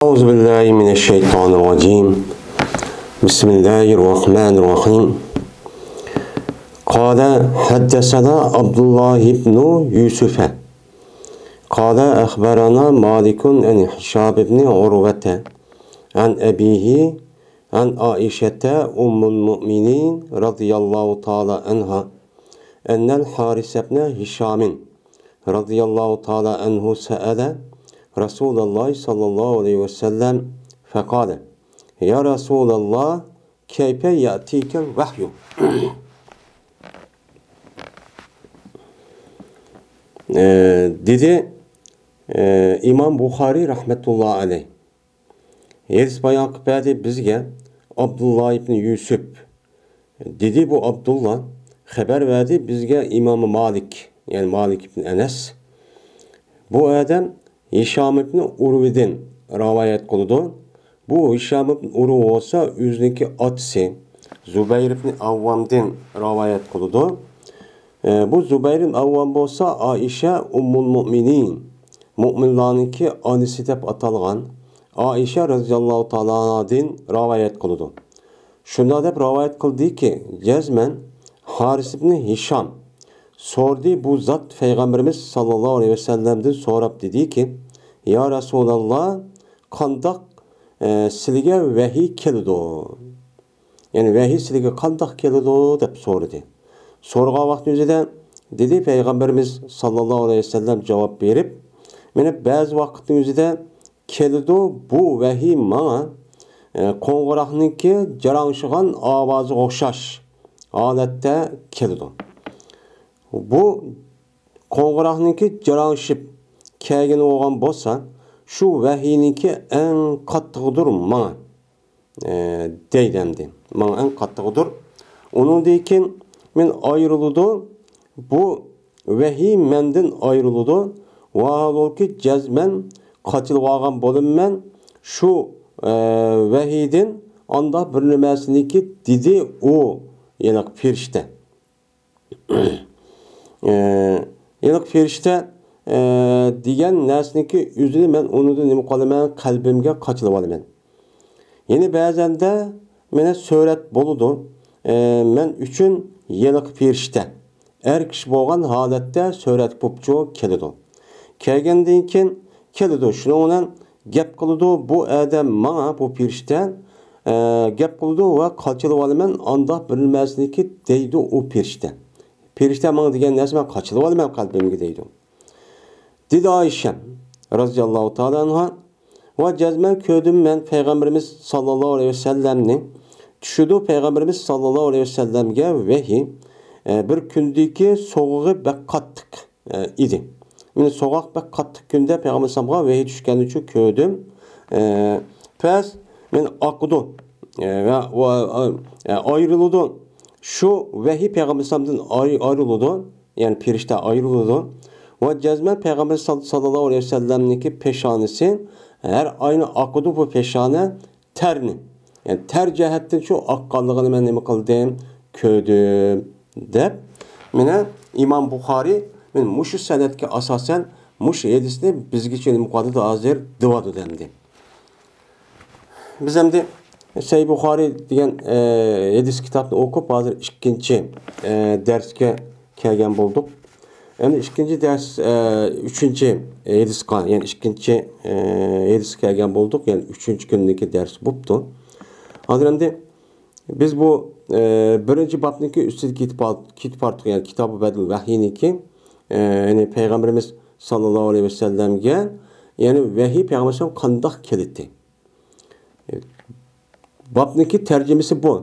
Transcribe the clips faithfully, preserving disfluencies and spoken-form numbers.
أعوذ بالله من الشيطان الرجيم. بسم الله الرحمن الرحيم. قال حدثنا عبد الله بن يوسف قال أخبرنا مالك عن هشام بن عروة عن أبيه عن عائشة أم المؤمنين رضي الله تعالى عنها أن الحارث بن هشام رضي الله تعالى عنه سأل رسول الله صلى الله عليه وسلم فقال: يا رسول الله، كيف يأتيك الوحي؟ ئە، دېدى، ئە، ئىمام بۇخارىي رەھمەتۇللا ئەلەيھ. ھەدىس بايان قىلىپ بەردى بىزگە ئابدۇللا ئىبنى يۈسۈپ. دېدى بۇ ئابدۇللا، خەۋەر بەردى بىزگە ئىمامى مالىك، يەنى مالىك ئىبن ئەنەس. بۇ ئادەم ھىشام ئىبن ئۇرۋىدىن رىۋايەت قىلىدۇ. بۇ ھىشام ئىبن ئۇرۋا بولسا ئۆزىنىڭكى ئاتىسى زۇبەير ئىبن ئاۋۋامدىن رىۋايەت قىلىدۇ. ئە، بۇ زۇبەير ئىبن ئاۋۋام بولسا ئائىشە ئۇممۇل مۇئمىنىن، مۇئمىنلارنىڭكى ئانىسى دەپ ئاتالغان ئائىشە رەزىياللاھۇ تائالا ئانھادىن رىۋايەت قىلىدۇ. شۇنداق دەپ رىۋايەت قىلدىكى، جەزمەن ھارىس ئىبنى ھىشام سورىدى، بۇ زات پەيغەمبىرىمىز ساللاللاھۇ ئەلەيھى ۋەسەللەمدىن سوراپ دېدىكى، يا رەسۇلاللا، قانداق، ئە، سىلىگە ۋەھىي كېلىدۇ؟ يەنى ۋەھىي سىلىگە قانداق كېلىدۇ دەپ سورىدى. سورىغان ۋاقتىنىڭ ئۆزىدە دېدى پەيغەمبىرىمىز ساللاللاھۇ ئەلەيھى ۋەسەللەم جاۋاب بېرىپ، مانا بەزى ۋاقىتنىڭ ئۆزىدە كېلىدۇ بۇ ۋەھىي ماڭا، ئە، قوڭغۇراقنىڭكى جاراڭشىغان ئاۋازىغا ئوخشاش ھالەتتە كېلىدۇ. بۇ قوڭغۇراقنىڭكى جاراڭشىپ كەلگىنى بولغان بولسا، شۇ ۋەھىينىڭكى ئەڭ قاتتىقىدۇر ماڭا، ئە، دەيدۇ ئەمدى. ماڭا ئەڭ قاتتىقىدۇر. ئۇنىڭدىن كېيىن مەن ئايرىلىدۇ. بۇ ۋەھىي مەندىن ئايرىلىدۇ. ۋاھالۇكى جەزمەن قاچىلىۋالغان بولىمەن شۇ، ئە، ۋەھىيدىن ئانداق بىر نېمەسىنىكى دېدى ئۇ، يەنى پىرىشتە. ئە، ھېلىقى پىرىشتە، ئە، دېگەن نەرسىنىڭكى ئۆزىنى مەن ئۇنىڭدىن نېمە قىلىمەن، قەلبىمگە قاچىلىۋالىمەن. يەنە بەزەندە مانا سۈرەت بولىدۇ. ئە، مەن ئۈچۈن ھېلىقى پىرىشتە ئەر كىشى بولغان ھالەتتە سۈرەت بوپچۇ كېلىدۇ. كەلگەندىن كېيىن كېلىدۇ. شۇنىڭ بىلەن گەپ قىلىدۇ، بۇ ئادەم ماڭا، بۇ پىرىشتە، ئە، گەپ قىلىدۇ ۋە قاچىلىۋالىمەن، ئانداق بىر نېمەسىنىكى دەيدۇ ئۇ پىرىشتە. پىرىشتە ماڭا دېگەن نەرسە مەن قاچىلىۋالىمەن قەلبىمگە دەيدۇ. دېدى ئائىشەم رەزىياللاھۇ تائالا ئەنھا، ۋە جەزمەن كۆردۈم مەن پەيغەمبىرىمىز ساللاللاھۇ ئەلەيھى ۋەسەللەمنى. چۈشىدۇ پەيغەمبىرىمىز ساللاللاھۇ ئەلەيھى ۋەسەللەمگە ۋەھىي، ئە، بىر كۈندىكى سوغۇقى بەك قاتتىق. ئە، ئىدى. مەن سوغۇق بەك قاتتىق كۈندە پەيغەمبەر ئەلەيھىسسالامغا ۋەھىي چۈشكەننى چۈ كۆردۈم. ئە، پەس مەن ئاقىدۇ، ئە، ۋە، ۋە، ئە، ئايرىلىدۇ. شۇ ۋەھىي پەيغەمبەر ئەلەيھىسسالامدىن ئاي-، ئايرىلىدۇ. يەنى پىرىشتە ئايرىلىدۇ. ۋە جەزمەن پەيغەمبەر سال-، ساللاللاھۇ ئەلەيھى ۋەسەللەمنىڭكى پېشانىسى ھەر ئاينى ئاقىدۇ بۇ پېشانە. تەرنى، يەنى تەر جەھەتتىن شۇ ئاققانلىقىنى مەن نېمە قىلدىم؟ كۆردۈم، دەپ، مانا ئىمام بۇخارىي مانا مۇشۇ سەنەدكە ئاساسەن مۇشۇ ھەدىسنى بىزگىچە نېمە قىلىۋاتىدۇ ھازىر؟ دېۋاتىدۇ ئەمدى. بىز ئەمدى سەھىھ بۇخارىي دېگەن، ئە، ھەدىس كىتابنى ئوقۇپ، ھازىر ئىككىنچى، ئە، دەرسكە كەلگەن بولدۇق. ئەمدى ئىككىنچى دەرس، ئە، ئۈچىنچى ھەدىسقا، يەنى ئىككىنچى، ئە، ھەدىسكە كەلگەن بولدۇق، يەنى ئۈچىنچى كۈندىكى دەرس بوپتۇ. ھازىر ئەمدى بىز بۇ، ئە، بىرىنچى بابنىڭكى ئۈستىدە كېتىپ بار-، كېتىپ بارتۇق، يەنى كىتابۇ بەدىل ۋەھىينىڭكى، ئە، يەنى پەيغەمبىرىمىز ساللاللاھۇ ئەلەيھى ۋەسەللەمگە، يەنى ۋەھىي پەيغەمبەر قانداق كېلىتتى؟ بابنىڭكى تەرجىمىسى بۇ.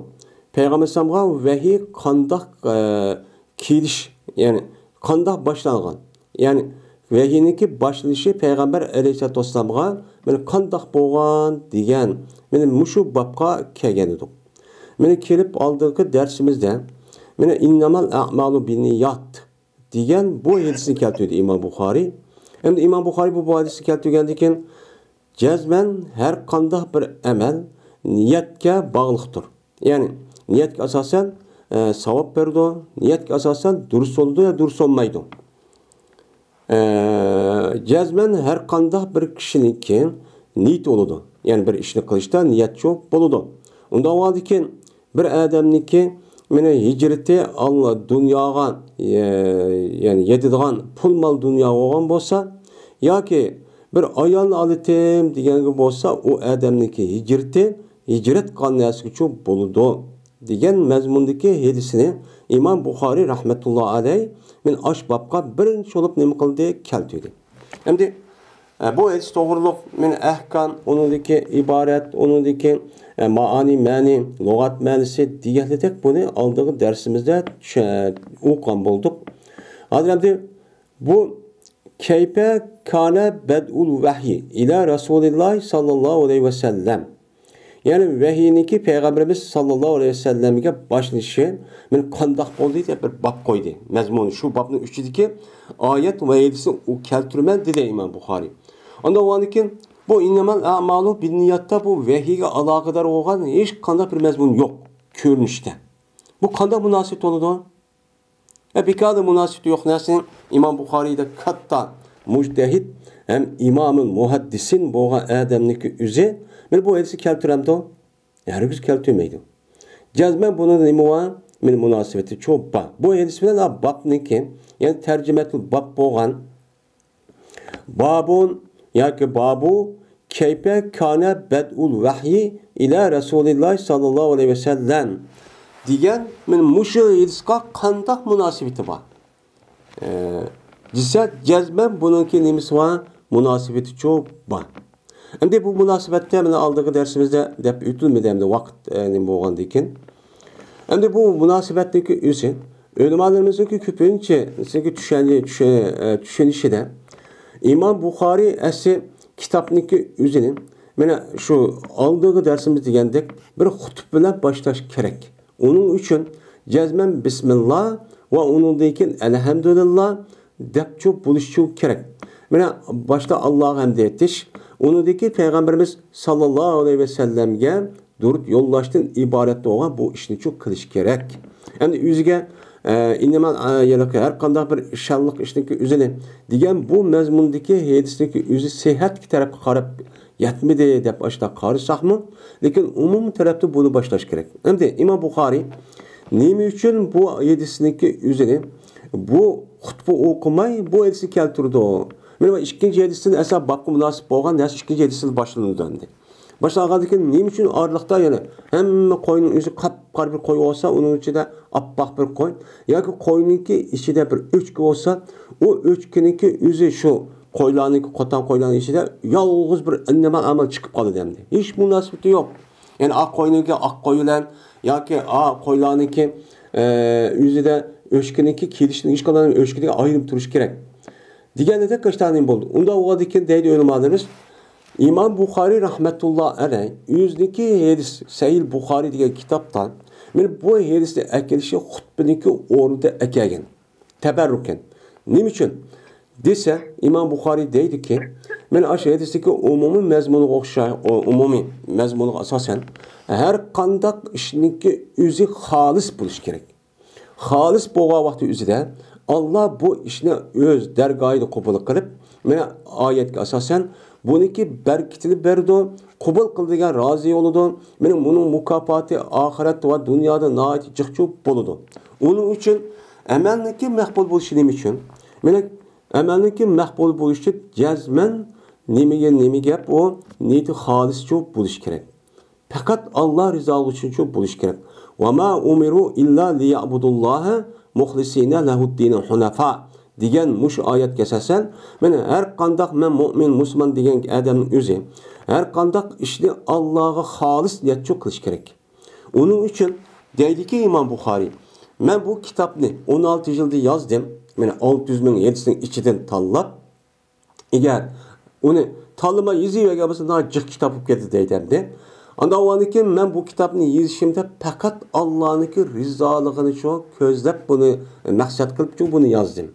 پەيغەمبەر ئەلەيھىسسالامغا ۋەھىي قانداق، ئە، كېلىش، يەنى قانداق باشلانغان؟ يەنى ۋەھىينىڭكى باشلىنىشى پەيغەمبەر ئەلەيھىسسالاتۇ ۋەسسالامغا مانا قانداق بولغان دېگەن، مانا مۇشۇ بابقا كەلگەن ئىدۇق. مانا كېلىپ ئالدىنقى دەرسىمىزدە، مانا، ئىننەمەل ئەمالۇ بىننىيات دېگەن بۇ ھەدىسنى كەلتۈردى ئىمام بۇخارىي. ئەمدى ئىمام بۇخارىي بۇ، بۇ ھەدىسنى كەلتۈرگەندىن كېيىن، جەزمەن ھەر قانداق بىر ئەمەل نىيەتكە باغلىقتۇر. يەنى نىيەتكە ئاساسەن، ئە، ساۋاب بېرىدۇ، نىيەتكە ئاساسەن دۇرۇس بولىدۇ يا دۇرۇس بولمايدۇ. ئە، جەزمەن ھەر قانداق بىر كىشىنىڭكى نىيىتى بولىدۇ. يەنى بىر ئىشنى قىلىشتا نىيەتچۇ بولىدۇ. ئۇنداق بولغاندىكىن بىر ئادەمنىڭكى مانا ھىجرىتى ئاللا دۇنياغا، ئە، يەنى يېتىدىغان پۇل مال دۇنيا بولغان بولسا، ياكى بىر ئايالنى ئالىتىم دېگەنگە بولسا، ئۇ ئادەمنىڭكى ھىجرىتى ھىجرەت قىلغان نەرسىگىچۇ بولىدۇ دېگەن مەزمۇندىكى ھەدىسنى ئىمام بۇخارىي رەھمەتۇللا ئەلەي مانا ئاش بابقا بىرىنچى بولۇپ نېمە قىلدى؟ كەلتۈردى. ئەمدى، ئە، بۇ ھەدىس توغرۇلۇق مانا ئەھكام، ئۇنىڭدىكى ئىبارەت، ئۇنىڭدىكى، ئە، مائانى، مەنى، لۇغەت مەنىسى دېگەنلىدەك بۇنى ئالدىغى دەرسىمىزدە چۈشە-، ئوقۇغان بولدۇق. ھازىر ئەمدى بۇ كەيپە كانە بەدئۇل ۋەھيى ئىلە رەسۇلىللاھ ساللاللاھۇ ئەلەيھى ۋەسەللەم. يەنى ۋەھىينىڭكى پەيغەمبىرىمىز ساللاللاھۇ ئەلەيھى ۋەسەللەمگە باشلىنىشى مانا قانداق بولدى دەپ بىر باب قويدى. مەزمۇنى شۇ بابنىڭ ئىچىدىكى ئايەت ۋە ھەدىسنى ئۇ كەلتۈرىمەن دېدى ئىمام بۇخارىي. ئاندىن ئۇنىڭدىن كېيىن بۇ ئىننەمەل ئەمالۇ بىننىياتتا بۇ ۋەھىيگە ئالاقىدار بولغان ھېچ قانداق بىر مەزمۇن يوق كۆرۈنۈشتە. بۇ قانداق مۇناسىۋەت بولىدۇ؟ ئە، بىكاردا مۇناسىۋىتى يوق نەرسىنى ئىمام بۇخارىيدەك كاتتا مۇجتەھىد ھەم ئىمامۇل مۇھەددىسىن بولغان ئادەمنىڭكى ئۆزى مانا بۇ ھەدىسنى كەلتۈرەمدۇ؟ ھەرگىز كەلتۈرمەيدۇ. جەزمەن بۇنىڭدا نېمە بار؟ مانا مۇناسىۋىتى چوڭ بار. بۇ ھەدىس بىلەن بابنىڭكى، يەنى تەرجىمەتۇل باب بولغان بابۇن ياكى بابۇ كەيپە كانە بەدئۇل ۋەھيى ئىلە رەسۇلىللاھ ساللاللاھۇ ئەلەيھى ۋەسەللەم دېگەن مانا مۇشۇ ھەدىسقا قانداق مۇناسىۋىتى بار؟ ئە، دېسە، جەزمەن بۇنىڭكى نېمىسى بار؟ مۇناسىۋىتىچۇ بار. ئەمدى بۇ مۇناسىۋەتتە مانا ئالدىنقى دەرسىمىزدە دەپ ئۆتۈلمىدى، ئەمدى ۋاقىت، ئە، نېمە بولغاندىكىن. ئەمدى بۇ مۇناسىۋەتنىڭكى ئۆزى ئۆلىمالىرىمىزنىڭكى كۆپىنچىسىنىڭكى چۈشەن-، چۈشە-، ئە، چۈشىنىشىدە ئىمام بۇخارىي ئەسلى كىتابنىڭكى ئۆزىنى مانا شۇ ئالدىنقى دەرسىمىز دېگەندەك بىر خۇتبە بىلەن باشلاش كېرەك. ئۇنىڭ ئۈچۈن جەزمەن بىسمىللا ۋە ئۇنىڭدىن كېيىن ئەلھەمدۇلىللا دەپچۇ بولۇشچۇ كېرەك. مانا باشتا ئاللاغا ھەمدە ئېيتىش، ئۇنىڭدىن كېيىن پەيغەمبىرىمىز ساللاللاھۇ ئەلەيھى ۋەسەللەمگە دۇرۇت يوللاشتىن ئىبارەت بولغان بۇ ئىشنىچۇ قىلىش كېرەك. ئەمدى ئۆزىگە، ئە، ئىننەمەل، ئە، يەنى ھەر قانداق بىر شانلىق ئىشنىڭكى ئۆزىنى دېگەن بۇ مەزمۇندىكى ھەدىسنىڭكى ئۆزى سىھھەتلىك تەرەپكە قاراپ يەتمىدى دەپ ئاشۇنداق قارىساقمۇ، لېكىن ئومۇمىي تەرەپتە بۇنى باشلاش كېرەك. ئەمدى ئىمام بۇخارىي نېمە ئۈچۈن بۇ ھەدىسنىڭكى ئۆزىنى بۇ خۇتبە ئوقۇماي بۇ ھەدىسنى كەلتۈرىدۇ؟ مانا ئىككىنچى ھەدىستىن ئەسلا بابقا مۇناسىپ بولغان نەرسە ئىككىنچى ھەدىستىن باشلىنىدۇ ئەمدى. باشلانغاندىن كېيىن نېمە ئۈچۈن ئارىلىقتا يەنە ھەممە قوينىڭ ئۆزى قاپقارا بىر قوي بولسا، ئۇنىڭ ئىچىدە ئاپئاق بىر قوي ياكى قوينىڭكى ئىچىدە بىر ئۆچكە بولسا، ئۇ ئۆچكىنىڭكى ئۆزى شۇ قويلارنىڭكى، قوتان قويلارنىڭ ئىچىدە يالغۇز بىر ئىننەمەل ئەمەل چىقىپ قالىدۇ ئەمدى. ھېچ مۇناسىۋىتى يوق. يەنى ئا قوينىڭكى ئاق قوي بىلەن ياكى ئا قويلارنىڭكى، ئە، ئۆزىدە ئۆچكىنىڭكى كېلىشىنى ھېچقانداق ئۆچكىدىن ئايرىم تۇرۇش كېرەك. دېگەندەك ئىشتانىم بولدى. ئۇنداق بولغاندىكىن دەيدۇ ئۆلىمالىرىمىز، ئىمام بۇخارىي رەھمەتۇللا ئەلەي ئۆزىنىڭكى ھەدىس سەھىھ بۇخارىي دېگەن كىتابتا مانا بۇ ھەدىسنى ئەكېلىشى خۇتبىنىڭكى ئورنىدا ئەكەلگەن. تەبەررۇكەن. نېمە ئۈچۈن؟ دېسە، ئىمام بۇخارىي دەيدۇكى، مانا ئاشۇ ھەدىستىكى ئومۇمىي مەزمۇنىغا ئوخشاي، ئو-، ئومۇمىي مەزمۇنىغا ئاساسەن، ھەر قانداق ئىشنىڭكى ئۆزى خالىس بولۇشى كېرەك. خالىس بولغان ۋاقتى ئۆزىدە، ئاللا بۇ ئىشنى ئۆز دەرگاھىدا قوبۇل قىلىپ، مانا ئايەتكە ئاساسەن، بۇنىڭكى بەرىكىتىنى بېرىدۇ، قوبۇل قىلىدىغان رازى بولىدۇ، مانا بۇنىڭ مۇكاپاتى ئاخىرەت ۋە دۇنيادا ناھايىتى جىقچۇ بولىدۇ. ئۇنىڭ ئۈچۈن ئەمەلنىڭكى مەقبۇل بولۇشى نېمە ئۈچۈن؟ مانا ئەمەلنىڭكى مەقبۇل بولۇشى جەزمەن نېمىگە، نېمە گەپ ئۇ؟ نىيىتى خالىسچۇ بولۇشى كېرەك. پەقەت ئاللا رىزالىقى ئۈچۈنچۇ بولۇشى كېرەك. «ۋەما ئۇمىرۇ ئىللا لىيەئبۇدۇللاھە مۇخلىسىنە لەھۇددىنە ھۇنەفا» دېگەن مۇشۇ ئايەتكە ئاساسەن، مانا ھەر قانداق مەن مۇئمىن، مۇسۇلمان دېگەن ئادەمنىڭ ئۆزى ھەر قانداق ئىشنى ئاللاغا خالىس نىيەتچۇ قىلىش كېرەك. ئۇنىڭ ئۈچۈن دەيدىكى ئىمام بۇخارىي، مەن بۇ كىتابنى ئون ئالتە يىلدا يازدىم، مانا ئالتە يۈز مىڭ ھەدىسنىڭ ئىچىدىن تاللاپ، ئەگەر ئۇنى تاللىماي يېزىۋەرگەن بولسا، ناھايىتى جىق كىتاب بولۇپ كەتتى دەيدۇ ئەمدى. ئاندىن ئۇنىڭدىن كېيىن مەن بۇ كىتابنى يېزىشىمدا پەقەت ئاللانىڭكى رىزالىقىنى شۇ كۆزلەپ بۇنى مەقسەت قىلىپ شۇ بۇنى يازدىم.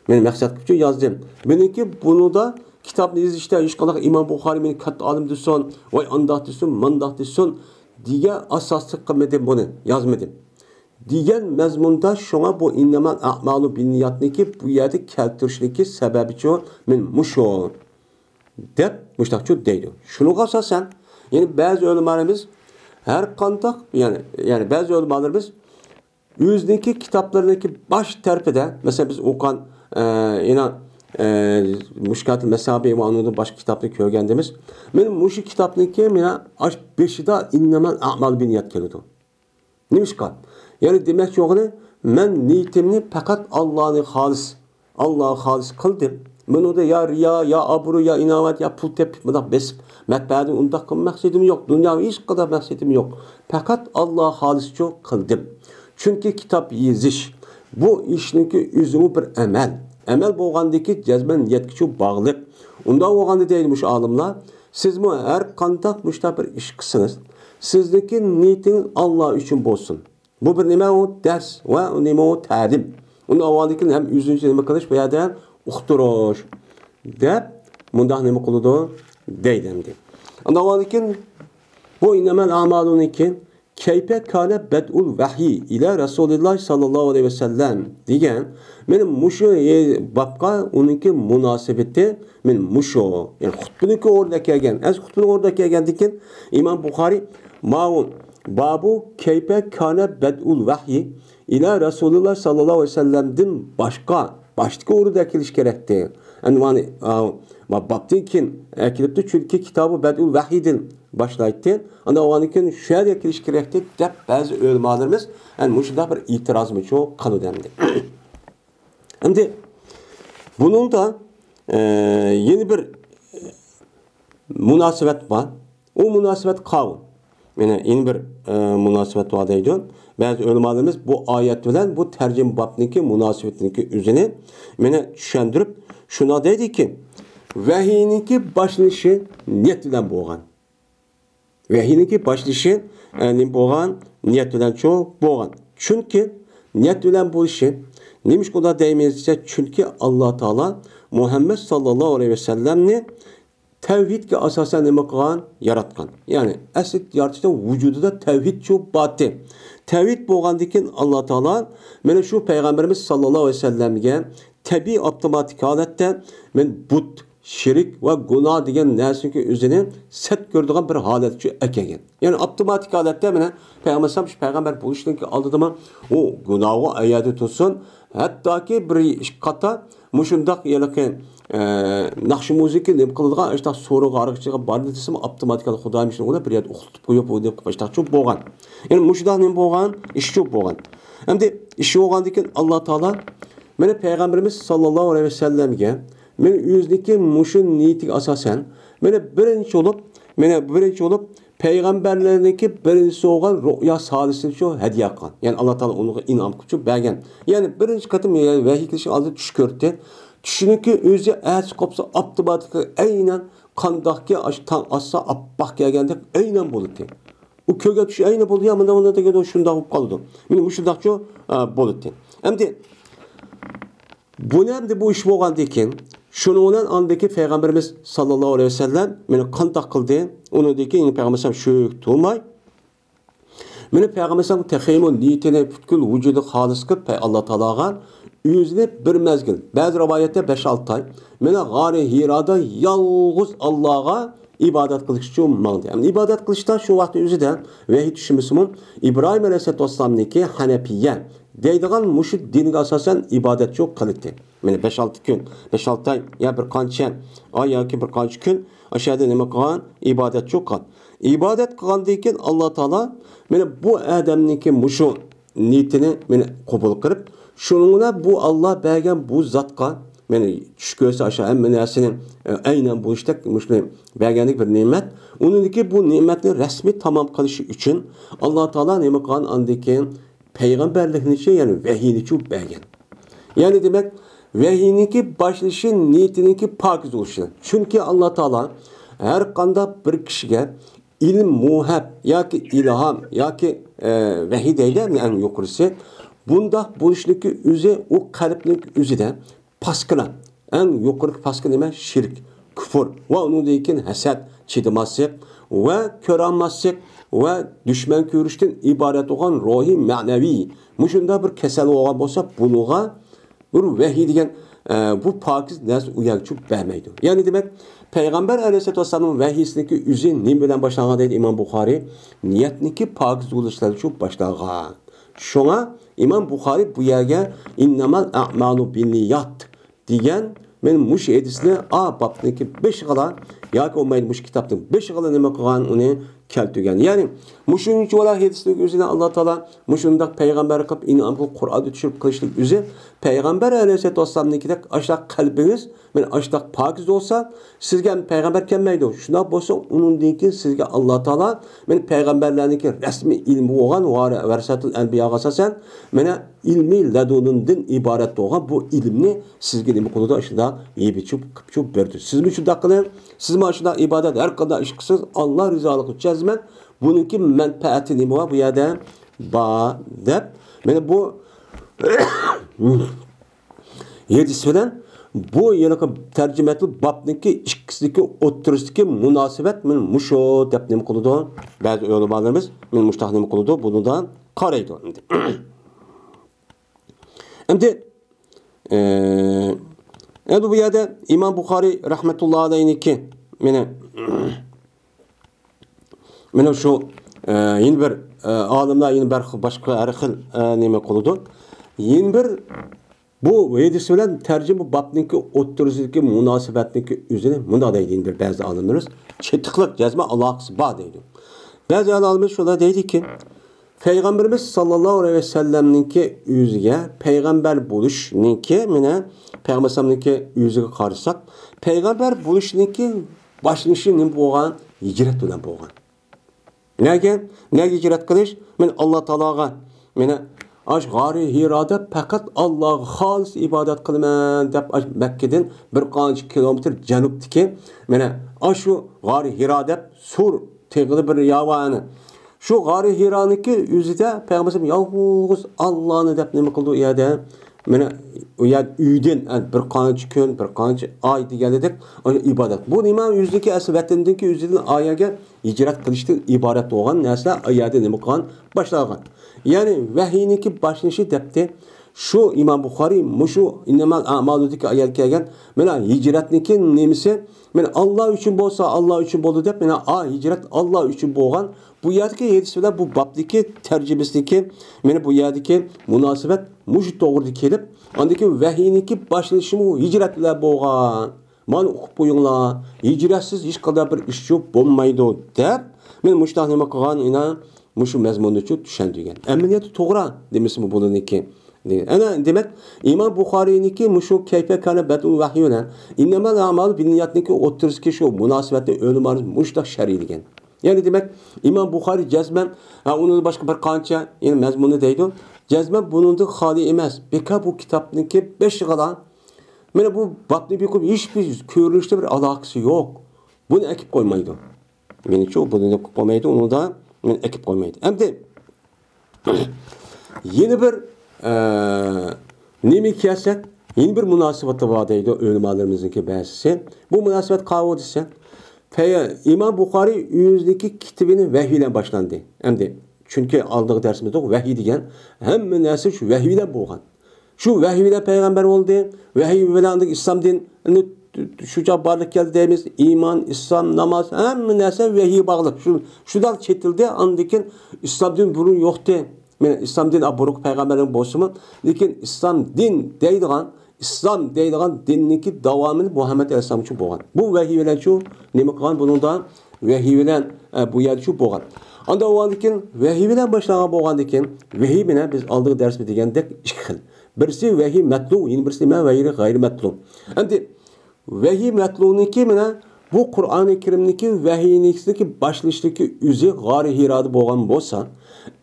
مەن مەقسەت قىلىپ شۇ يازدىم. مېنىڭكى بۇنىدا كىتابنى يېزىشتا ھېچقانداق ئىمام بۇخارىي مېنى كاتتا ئالىم دېسۇن، ۋاي ئانداق دېسۇن، مانداق دېسۇن دېگەن ئاساسلىق قىلمىدىم بۇنى، يازمىدىم. دېگەن مەزمۇندا، شۇڭا بۇ «ئىننەمەل ئەئمالۇ بىننىياتنىكى» بۇ يەردە كەلتۈرۈشنىكى سەۋەبىچۇ مەن مۇشۇ. دەپ مۇشۇنداقچۇ دەيدۇ. شۇنىڭغا ئاساسەن، يەنى بەزى ئۆلىمالىرىمىز ھەر قانداق، يەنى، يەنى بەزى ئۆلىمالىرىمىز ئۆزىنىڭكى كىتابلىرىنىڭكى باش تەرىپىدە، مەسىلەن، بىز ئوقۇغان، ئە، يەنە، ئە، مۇشكاتىل مەسابى ۋە ئۇنىڭدىن باشقا كىتابنى كۆرگەندىمىز. مەن مۇشۇ كىتابنىڭكى مانا ئاش بېشىدا ئىننەمەل ئەمال بىننىيەت كېلىدۇ. نېمىشقا؟ يەنى دېمەكچى بولغىنى، مەن نىيىتىمنى پەقەت ئاللانى خالىس، ئاللاغا خالىس قىلدىم. مېنىڭدە يا رىيا، يا ئابرۇ، يا ئىناۋەت، يا پۇل تېپىپ مۇنداق بېسىپ مەتبەئەدىن ئۇنداق قىلما مەقسىتىم يوق. دۇنياغا ھېچقانداق مەقسىتىم يوق. پەقەت ئاللاغا خالىسچۇ قىلدىم. چۈنكى كىتاب يېزىش بۇ ئىشنىڭكى ئۆزىمۇ بىر ئەمەل. ئەمەل بولغاندىكى جەزمەن نىيەتكىچۇ باغلىق. ئۇنداق بولغاندا دەيدۇ مۇشۇ ئالىملار، سىزمۇ ھەر قانداق مۇشۇنداق بىر ئىش قىلسىڭىز، سىزنىڭكى نىيىتىڭىز ئاللا ئۈچۈن بولسۇن. بۇ بىر نېمە ئۇ؟ دەرس ۋە نېمە ئۇ؟ تەلىم. ئۇنى ئالغاندىن كېيىن ھەم ئۆزىنى نېمە قىلىش، بۇ يەردە ئۇقتۇرۇش دەپ مۇنداق نېمە قىلىدۇ دەيدۇ ئەمدى. ئۇنى ئالغاندىن كېيىن بۇ ئىننەمەل ئەمالۇنىڭكى كەيپە كانە بەدئۇل ۋەھيى ئىلە رەسۇلىللاھ ساللاللاھۇ ئەلەيھى ۋەسەللەم دېگەن مېنىڭ مۇشۇ بابقا ئۇنىڭكى مۇناسىۋىتى مېنىڭ مۇشۇ. يەنى خۇتبىنىڭكى ئورنىدا كەلگەن. ئەز خۇتبىنىڭ ئورنىدا كەلگەندىن كېيىن ئىمام بۇخارى ماۋۇ بابۇ كەيپە كانە بەدئۇل ۋەھيى ئىلە رەسۇلىللاھ ساللاللاھۇ ئەلەيھى ۋەسەللەمدىن باشقا، باشتىكى ئورۇندا كېلىش كېرەكتى. ئەنۋانى، ئا، ما بابتىن كېيىن ئەكېلىپتۇ، چۈنكى كىتابى بەدئۇل ۋەھيىدىن باشلايتتى. ئاندىن ئۇنىڭدىن كېيىن شۇ يەرگە كېلىش كېرەكتى دەپ بەزى ئۆلىمالىرىمىز ئەنە مۇشۇنداق بىر ئېتىرازمۇچۇ قىلىدۇ ئەمدى. ئەمدى بۇنىڭدا، ئە، يەنە بىر مۇناسىۋەت بار. ئۇ مۇناسىۋەت قاۋۇ. يەنە يەنە بىر، ئە، مۇناسىۋەت بار دەيدۇ. بەزى ئۆلىمالىرىمىز بۇ ئايەت بىلەن بۇ تەرجىمە بابنىڭكى مۇناسىۋىتىنىڭكى ئۆزىنى مانا چۈشەندۈرۈپ، شۇنداق دەيدىكى، ۋەھىينىڭكى باشلىنىشى نىيەت بىلەن بولغان. ۋەھىينىڭكى باشلىشى، ئە، نېمە بولغان؟ نىيەت بىلەنچۇ بولغان. چۈنكى نىيەت بىلەن بولۇشى، نېمىشقا ئۇنداق دەيمىز دېسە، چۈنكى ئاللا تائالا مۇھەممەد ساللاللاھۇ ئەلەيھى ۋەسەللەمنى تەۋھىدكە ئاساسەن نېمە قىلغان؟ ياراتقان. يەنى ئەسلى يارىتىشتا ۋۇجۇدىدا تەۋھىدچۇ باتى. تەۋھىد بولغاندىن كېيىن ئاللا تائالا مانا شۇ پەيغەمبىرىمىز ساللاللاھۇ ئەلەيھى ۋەسەللەمگە تەبىئىي ئاپتوماتىك ھالەتتە مەن بۇت، شىرك ۋە گۇناھ دېگەن نەرسىنىڭكى ئۆزىنى سەت كۆرىدىغان بىر ھالەتكە ئەكەلگەن. يەنى ئاپتوماتىك ھالەتتە مانا پەيغەمبەر ئەلەيھىسسالام شۇ پەيغەمبەر بولۇشتىن ئالدىدىمۇ ئۇ گۇناھغا ئايەدە تۇرسۇن، ھەتتاكى بىر ئىككى قاتا مۇشۇنداق ھېلىقى، ئە، ناخشا مۇزىكا نېمە قىلىدىغان ئاشۇنداق سورۇنغا ئارىغا ئىچىگە باردى دېسىمۇ ئاپتوماتىك خۇدايىم شۇنى بىر يەردە ئۇخلىتىپ قويۇپ ئۇ نېمە قىلىپ ئاشۇنداقچۇ بولغان. يەنى مۇشۇنداق نېمە بولغان؟ ئىشچۇ بولغان. ئەمدى ئىش بولغاندىن كېيىن ئاللا تائالا مانا پەيغەمبىرىمىز ساللاللاھۇ ئەلەيھى ۋەسەللەمگە مانا ئۆزىنىڭكى مۇشۇ نىيىتىگە ئاساسەن مانا بىرىنچى بولۇپ، مانا بىرىنچى بولۇپ پەيغەمبەرلەرنىڭكى بىرىنچىسى بولغان رۇئيا سالىسىنى شۇ ھەدىيە قىلغان. يەنى ئاللا تائالا ئۇنىڭغا ئىنئام قىلىپ شۇ بەرگەن. يەنى بىرىنچى قېتىم ۋەھىي كېلىشىگە ئالدىن چۈش كۆردى. چۈشنىڭكى ئۆزى ئەتىسى قوپسا ئاپتوماتىك ئەينەن قانداقكى ئاشۇ تاڭ ئاتسا ئاپئاق كەلگەندەك ئەينەن بولىدۇ. ئۇ كۆرگەن چۈش ئەينى بولدى يا مۇنداق بولدى دېگەن شۇنداق بولۇپ قالىدۇ. مانا مۇشۇنداقچۇ، ئا، بولىدۇ. ئەمدى بۇنى ئەمدى بۇ ئىش بولغاندىن كېيىن، شۇنىڭ بىلەن ئاندىكى پەيغەمبىرىمىز ساللاللاھۇ ئەلەيھى ۋەسەللەم مانا قانداق قىلدى؟ ئۇنىڭدىن كېيىن پەيغەمبىرىمىز شۇ تۇرماي، مانا پەيغەمبىرىمىز تېخىمۇ نىيىتىنى پۈتكۈل ۋۇجۇدى خالىس قىلىپ، پەي-، ئاللا تائالاغا ئۆزىنى بىر مەزگىل، بەزى رىۋايەتتە بەش-ئالتە ئاي، مانا غارى ھىرادا يالغۇز ئاللاغا ئىبادەت قىلىش ئۈچۈن ماڭدى. ئەمدى ئىبادەت قىلىشتا شۇ ۋاقىت ئۆزىدە ۋەھىي چۈشمىسىمۇ، ئىبراھىم ئەلەيھىسسالاتۇ ۋەسسالامنىڭكى ھەنەپىيە دەيدىغان مۇشۇ دىنگە ئاساسەن ئىبادەتچۇ قىلىتتى. مانا بەش-ئالتە كۈن، بەش-ئالتە ئاي يا بىر قانچە ئاي ياكى بىر قانچە كۈن ئاشۇ يەردە نېمە قىلغان؟ ئىبادەتچۇ قىلغان. ئىبادەت قىلغاندىن كېيىن ئاللا تائالا مانا بۇ ئادەمنىڭكى مۇشۇ نىيىتىنى مانا قوبۇل قىلىپ، شۇنىڭ بىلەن بۇ ئاللا بەرگەن بۇ زاتقا، مانا چۈش كۆرسە ئاشۇ ھەممە نەرسىنى، ئە، ئەينەن بولۇشتەك مۇشۇنى بەرگەندىكى بىر نېمەت. ئۇنىڭدىكى بۇ نېمەتنى رەسمىي تامام قىلىشى ئۈچۈن ئاللا تائالا نېمە قىلغان؟ ئاندىن كېيىن پەيغەمبەرلىكنىچۇ، يەنى ۋەھىينىچۇ بەرگەن. يەنى دېمەك، ۋەھىينىڭكى باشلىشى نىيىتىنىڭكى پاكىز بولۇشى. چۈنكى ئاللا تائالا ھەر قانداق بىر كىشىگە ئىلم موھەب ياكى ئىلھام ياكى، ئە، ۋەھىي دەيدۇ، ئەڭ يۇقىرىسى. بۇنداق بولۇشنىڭكى ئۆزى ئۇ قەلبنىڭ ئۆزىدە پاسكىنا، ئەڭ يۇقىرىقى پاسكىنا نېمە؟ شىرك، كۇفر ۋە ئۇنىڭدىن كېيىن ھەسەت، چىدىماسلىق ۋە كۆرەلمەسلىك ۋە دۈشمەن كۆرۈشتىن ئىبارەت بولغان روھىي مەنىۋى مۇشۇنداق بىر كېسەل بولغان بولسا، بۇنىڭغا بىر ۋەھىي دېگەن ئە، بۇ پاكىز نەرسە ئۇ يەرگە چۈشۈپ بەرمەيدۇ. يەنى دېمەك، پەيغەمبەر ئەلەيھىسسالاتۇ ۋەسسالامنىڭ ۋەھىيسىنىڭكى ئۆزى نېمە بىلەن باشلانغان دەيدۇ ئىمام بۇخارىي؟ نىيەتنىڭكى پاكىز بولۇشى بىلەن چۈشۈپ باشلانغان. شۇڭا ئىمام بۇخارىي بۇ يەرگە «ئىننەمەل ئەمالۇ بىننىيات» دېگەن، مەن مۇشۇ ھەدىسنى ئا بابنىڭكى بېشىغىلا ياكى بولمايدۇ مۇشۇ كىتابنىڭ بېشىغىلا نېمە قىلغان، ئۇنى كەلتۈرگەن. يەنى مۇشۇنچىۋالا ھەدىسنىڭ ئۆزىنى ئاللا تائالا مۇشۇنداق پەيغەمبەر قىلىپ ئىنئام قىلىپ قۇرئاندا چۈشۈرۈپ قىلىشلىق ئۆزى پەيغەمبەر ئەلەيھىسسالاتۇ ۋەسسالامنىڭكىدەك ئاشۇنداق قەلبىڭىز، مەن ئاشۇنداق پاكىز بولسا، سىزگە پەيغەمبەر كەلمەيدۇ. شۇنداق بولسا، ئۇنىڭدىن كېيىن سىزگە ئاللا تائالا، مەن پەيغەمبەرلەرنىڭكى رەسمىي ئىلمى بولغان، ۋارە-، ۋەرەسەتۇل ئەنبىياغا ئاساسەن، مانا ئىلمى لەدۇنىدىن ئىبارەت بولغان بۇ ئىلىمنى سىزگە نېمە قىلىدۇ؟ ئاشۇنداق يېپىچۇپ قىپچۇپ بېرىدۇ. سىزمۇ شۇنداق قىلىڭ، سىزمۇ ئاشۇنداق ئىبادەت، ھەر قانداق ئىش قىلسىڭىز، ئاللا رىزالىقى جەزمەن بۇنىڭكى مەنپەئەتى نېمە بار؟ بۇ يەردە بار دەپ، مانا بۇ ھەدىس بىلەن بۇ ھېلىقى تەرجىمەتۇل بابنىڭكى ئىككىسىدىكى ئوتتۇرىسىدىكى مۇناسىۋەت مانا مۇشۇ دەپ نېمە قىلىدۇ؟ بەزى ئۆلىمالىرىمىز مانا مۇشۇنداق نېمە قىلىدۇ؟ بۇنىدا قارايدۇ. ئەمدى، ئەمدى، ئە، ئەمدى بۇ يەردە ئىمام بۇخارىي رەھمەتۇللا ئەلەيھنىڭكى مانا مانا شۇ، ئە، يەنە بىر، ئە، ئالىملار يەنە بىر خىل، باشقا ھەر خىل، ئە، نېمە قىلىدۇ. يەنە بىر بۇ ھەدىس بىلەن تەرجىمە بابنىڭكى ئوتتۇرىسىدىكى مۇناسىۋەتنىڭكى ئۆزىنى مۇنداق دەيدۇ يەنە بىر بەزى ئالىملىرىمىز. چېتىقلىق جەزمەن ئالاقىسى بار دەيدۇ. بەزى ئالىملىرىمىز شۇنداق دەيدۇكى، پەيغەمبىرىمىز ساللاللاھۇ ئەلەيھى ۋەسەللەمنىڭكى ئۆزىگە پەيغەمبەر بولۇشنىڭكى، مانا، پەيغەمبەر ئەلەيھىسسالامنىڭكى ئۆزىگە قارىساق، پەيغەمبەر بولۇشنىڭكى باشلىنىشى نېمە بولغان؟ ھىجرەت بىلەن بولغان. نەگە؟ نەگە ھىجرەت قىلىش؟ مەن ئاللا تائالاغا، مانا، ئاش غارى ھىرادا پەقەت ئاللاغا خالىس ئىبادەت قىلىمەن دەپ، ئاش مەككىدىن بىر قانچە كىلومېتىر جەنۇبتىكى، مانا، ئاشۇ غارى ھىرا دەپ سۇر تېغىدا بىر ياۋانى. شۇ غارى ھىرانىڭكى ئۆزىدە پەيغەمبەر يالغۇز ئاللانى دەپ نېمە قىلدى ئۇ يەردە؟ مانا ئۇ يەر ئۆيدىن، ئە، بىر قانچە كۈن، بىر قانچە ئاي دېگەندەك ئىبادەت. بۇ نېمە؟ ئۆزىنىڭكى ئەسلى ۋەتىنىدىنكى ئۆزىدىن ئايەگە ھىجرەت قىلىشتىن ئىبارەت بولغان نەرسىلەر ئۇ يەردە نېمە قىلغان؟ باشلانغان. يەنى ۋەھىينىڭكى باشلىنىشى دەپتى. شۇ ئىمام بۇخارىي مۇشۇ ئىننەمەل ئەمالۇدىكى ئايەت كەلگەن، مانا ھىجرەتنىڭكى نېمىسى؟ مانا ئاللا ئۈچۈن بولسا، ئاللا ئۈچۈن بولدى دەپ، مانا ئا ھىجرەت ئاللا ئۈچۈن بولغان. بۇ يەردىكى ھەدىس بىلەن بۇ بابتىكى تەرجىمىسىدىكى، مانا بۇ يەردىكى مۇناسىۋەت مۇشۇ توغرىدا كېلىپ، ئاندىن كېيىن ۋەھىينىڭكى باشلىنىشىمۇ ھىجرەت بىلەن بولغان. مانا ئوقۇپ قويۇڭلار، ھىجرەتسىز ھېچقانداق بىر ئىش يوق بولمايدۇ دەپ، مانا مۇشۇنداق نېمە قىلغان، ئىنا مۇشۇ مەزمۇننىچۇ چۈشەندۈرگەن. ئەمەلىيەتتە توغرا دېمىسىمۇ بولىدىكى. ئەنە دېمەك، ئىمام بۇخارىينىڭكى مۇشۇ كەيفە كانە بەدئۇل ۋەھيى بىلەن ئىننەمەل ئەمالۇ بىننىياتنىڭكى ئوتتۇرىسىدىكى شۇ مۇناسىۋەتنى ئۆلىمالىرىمىز مۇشۇنداق شەرھلىگەن. يەنى دېمەك، ئىمام بۇخارىي جەزمەن، ھە، ئۇنىڭدىن باشقا بىر قانچە، يەنى مەزمۇنى دەيدۇ. جەزمەن بۇنىڭدىن خالىي ئەمەس. بىكار بۇ كىتابنىڭكى بېشىغىلا، مانا بۇ بابنى بىر قويۇپ، ھېچبىر كۆرۈنۈشتە بىر ئالاقىسى يوق. بۇنى ئەكىپ قويمايدۇ. مېنىڭچە، بۇنى قىلىپ قويمايدۇ، ئۇنىڭدا مېنى ئەكىپ قويمايدۇ. ئەمدى يەنە بىر، ئە، نېمىگە كەلسەك، يەنە بىر مۇناسىۋىتى بار دەيدۇ ئۆلىمالىرىمىزنىڭكى بەزىسى. بۇ مۇناسىۋەت قاۋۇ دېسە، پەي-، ئىمام بۇخارىي ئۆزىنىڭكى كىتابىنى ۋەھىي بىلەن باشلاندى. ئەمدى، چۈنكى ئالدىغى دەرسىمىزدە ۋەھىي دېگەن ھەممە نەرسە شۇ ۋەھىي بىلەن بولغان. شۇ ۋەھىي بىلەن پەيغەمبەر بولدى، ۋەھىي بىلەن ئاندىن ئىسلام دىنى شۇ چاغ بارلىققا كەلدى دەيمىز. ئىمان، ئىسلام، ناماز، ھەممە نەرسە ۋەھىيگە باغلىق. شۇ، شۇنداق چېتىلدى، ئاندىن كېيىن ئىسلام دىنى بۇرۇن يوقتى. مانا ئىسلام دىنى، ئا، بۇرۇنقى پەيغەمبەرلەر بولسىمۇ، لېكىن ئىسلام دىن دەيدىغان، ئىسلام دەيدىغان دىننىڭكى داۋامى مۇھەممەد ئەلەيھىسسالامچۇ بولغان. بۇ ۋەھىي بىلەنچۇ نېمە قىلغان بۇنىڭدا؟ ۋەھىي بىلەن، ئە، بۇ يەردىچۇ بولغان. ئاندىن ئۇنىڭدىن كېيىن ۋەھىي بىلەن باشلانغان بولغاندىن كېيىن، ۋەھىي بىلەن بىز ئالدىغى دەرسىمىز دېگەندەك ئىككى خىل. بىرسى ۋەھىي مەتلۇ، يەنە بىرسى نېمە؟ ۋەھىي غەيرىي مەتلۇ. ئەمدى ۋەھىي مەتلۇنىڭكى مانا بۇ قۇرئانى كەرىمنىڭكى ۋەھىينىڭكى باشلىنىشتىكى ئۆزى غارى ھىرادا بولغان بولسا،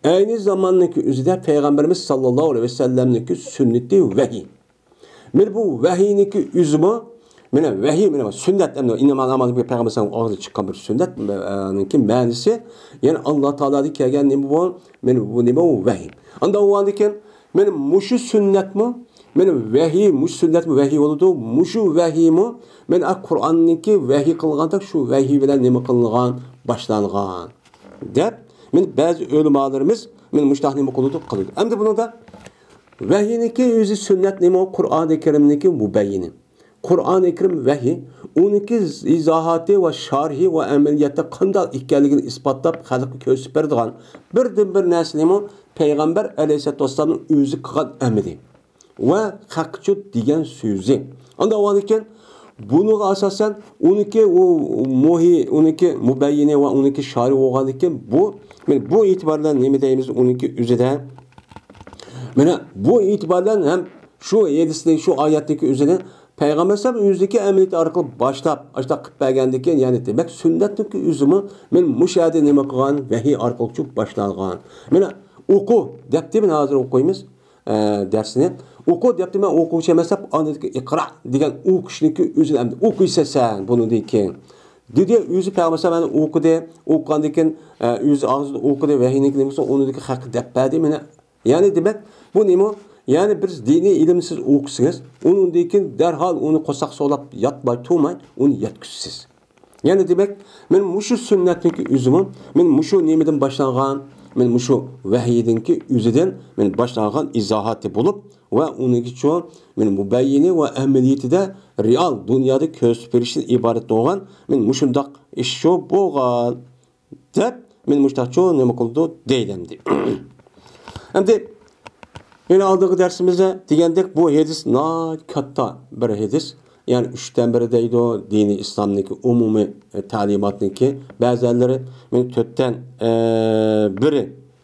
ئەينى زاماننىڭكى ئۆزىدە پەيغەمبىرىمىز ساللاللاھۇ ئەلەيھى ۋەسەللەمنىڭكى سۈننىتى ۋەھىي. مانا بۇ ۋەھىينىڭكى ئۆزىمۇ، مانا ۋەھىي، مانا سۈننەت، ئەمدى ئىننەمەل ئەمالۇ بىر پەيغەمبەر ئالدىدا چىققان بىر سۈننەت، ئە، نىڭكى مەنىسى، يەنى ئاللا تائالادىن كەلگەن نېمە بۇ؟ مانا بۇ نېمە ئۇ؟ ۋەھىي. ئاندىن ئۇنىڭدىن كېيىن، مانا مۇشۇ سۈننەتمۇ، مانا ۋەھىي، مۇشۇ سۈننەتمۇ ۋەھىي بولىدۇ، مۇشۇ ۋەھىيمۇ، مانا قۇرئاننىڭكى ۋەھىي قىلغاندەك شۇ ۋەھىي بىلەن نېمە قىلىنغان؟ باشلانغان. دەپ، مانا بەزى ئۆلىمالىرىمىز، مانا مۇشۇنداق نېمە قىلىدۇ؟ قىلىدۇ. ئەمدى بۇنىڭدا ۋەھىينىڭكى ئۆزى سۈننەت نېمە؟ قۇرئانى كەرىمنىڭكى مۇبەييىنى. قۇرئانى كەرىم ۋەھىي، ئۇنىڭكى ئىزاھاتى ۋە شەرھى ۋە ئەمەلىيەتتە قانداق ئىكەنلىكىنى ئىسپاتلاپ، خەلققە كۆرسىتىپ بېرىدىغان بىردىنبىر نەرسە نېمە؟ پەيغەمبەر ئەلەيھىسسالاتۇ ۋەسسالامنىڭ ئۆزى قىلغان ئەمىلى ۋە خەققە دېگەن سۆزى. ئاندىن ئاۋۋال ئىكەن، بۇنىڭغا ئاساسەن ئۇنىڭكى ئۇ مۇھى، ئۇنىڭكى مۇبەييىنى ۋە ئۇنىڭكى شارى بولغاندىكىن بۇ، مانا بۇ ئېتىبار بىلەن نېمە دەيمىز ئۇنىڭكى ئۆزىدە؟ مانا بۇ ئېتىبار بىلەن ھەم شۇ ھەدىسنى، شۇ ئايەتنىڭكى ئۆزىنى پەيغەمبەر ئەلەيھىسسالام ئۆزىنىڭكى ئەمەلىيىتى ئارقىلىق باشلاپ، ئاشۇنداق قىلىپ بەرگەندىكىن، يەنى دېمەك سۈننەتنىڭكى ئۆزىمۇ مانا مۇشۇ يەردە نېمە قىلغان؟ ۋەھىي ئارقىلىق چۈشۈپ باشلانغان. مانا ئوقۇ دەپتۇ، مانا ھازىر ئوقۇيمىز. ئە، دەرسنى. ئوقۇ دەپتۇ، مەن ئوقۇغۇچى ئەمەس دەپ، ئاندىن ئىقرا دېگەن ئوقۇشنىڭكى ئۆزىنى ئەمدى ئوقۇيسەن سەن بۇنىڭدىن كېيىن. دېدى، ئۆزى پەيغەمبەر ئەلەيھىسسالام ئوقۇدى، ئوقۇغاندىن كېيىن، ئە، ئۆزى ئاغزىدا ئوقۇدى، ۋەھىينىڭكى نېمە بولسا، ئۇنىڭدىكى خەققە دەپ بەردى. مانا، يەنى دېمەك، بۇ نېمە؟ يەنى بىر دىنىي ئىلىمنى سىز ئوقۇسىڭىز، ئۇنىڭدىن كېيىن دەرھال ئۇنى قورساق سولاپ ياتماي تۇرماي، ئۇنى يەتكۈزىسىز. يەنى دېمەك، مانا مۇشۇ سۈننەتنىڭكى ئۆزىمۇ، مانا مۇشۇ نېمىدىن باشلانغان؟ مانا مۇشۇ ۋەھىيدىنكى ئۆزىدىن مانا باشلانغان ئىزاھاتى بولۇپ، ۋە ئۇنىڭكىچۇ، مانا مۇبەييىنى ۋە ئەمەلىيىتىدە رېئال دۇنيادا كۆرسىتىپ بېرىشتىن ئىبارەت بولغان، مانا مۇشۇنداق ئىش شۇ بولغان، دەپ، مانا مۇشۇنداقچۇ نېمە قىلىدۇ دەيدۇ ئەمدى. ئەمدى يەنە ئالدىنقى دەرسىمىزدە دېگەندەك، بۇ ھەدىس ناھايىتى كاتتا بىر ھەدىس. يەنى ئۈچتىن بىرى دەيدۇ، دىنىي ئىسلامنىڭكى ئومۇمىي، ئە، تەلىماتنىڭكى. بەزىلەرلىرى مانا تۆتتىن، ئە، بىرى،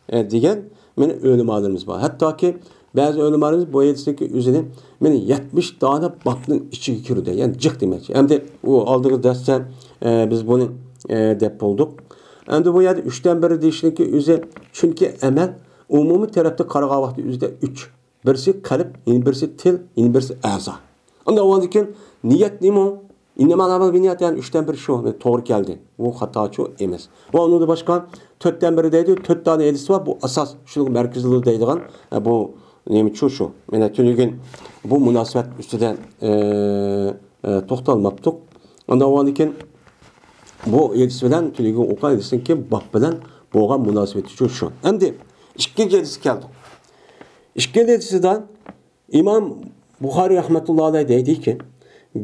ئە، دېگەن مانا ئۆلىمالىرىمىز بار. ھەتتاكى بەزى ئۆلىمالىرىمىز بۇ ھەدىسنىڭكى ئۆزىنى مانا يەتمىش دانە بابنىڭ ئىچىگە كىرىدۇ. يەنى جىق دېمەكچى. ئەمدى ئۇ ئالدىنقى دەرستە، ئە، بىز بۇنى، ئە، دەپ بولدۇق. ئەمدى بۇ يەردە ئۈچتىن بىرى دېيىشنىڭكى ئۆزى، چۈنكى ئەمەل ئومۇمىي تەرەپتە قارىغان ۋاقىتتا ئۆزىدە ئۈچ. بىرسى قەلب، يەنە بىرسى تىل، يەنە بىرسى ئەزا. ئاندىن ئۇنىڭدىن كېيىن نىيەت نېمە؟ ئىننەمەل ئەمالۇ بىننىيات، يەنى ئۈچتىن بىر شۇ، توغرا كەلدى. بۇ خاتاچۇ ئەمەس. ۋە ئۇنىڭدىن باشقا تۆتتىن بىرى دەيدۇ، تۆت دانە ھەدىس بار، بۇ ئاساس، شۇنىڭغا مەركەزلىدۇ دەيدىغان، ئە، بۇ نېمىچۇ شۇ. مانا تۈنۈگۈن بۇ مۇناسىۋەت ئۈستىدە، ئە، ئە، توختالماپتۇق. ئاندىن ئۇنىڭدىن كېيىن بۇ ھەدىس بىلەن تۈنۈگۈن ئوقۇغان ھەدىسنىڭكى باب بىلەن بولغان مۇناسىۋىتىچۇ شۇ. ئەمدى ئىككىنچى ھەدىسكە كەلدۇق. ئىككىنچى ھەدىسىدە ئىمام بۇخارىي رەھمەتۇللا ئەلەيھ دەيدىكى،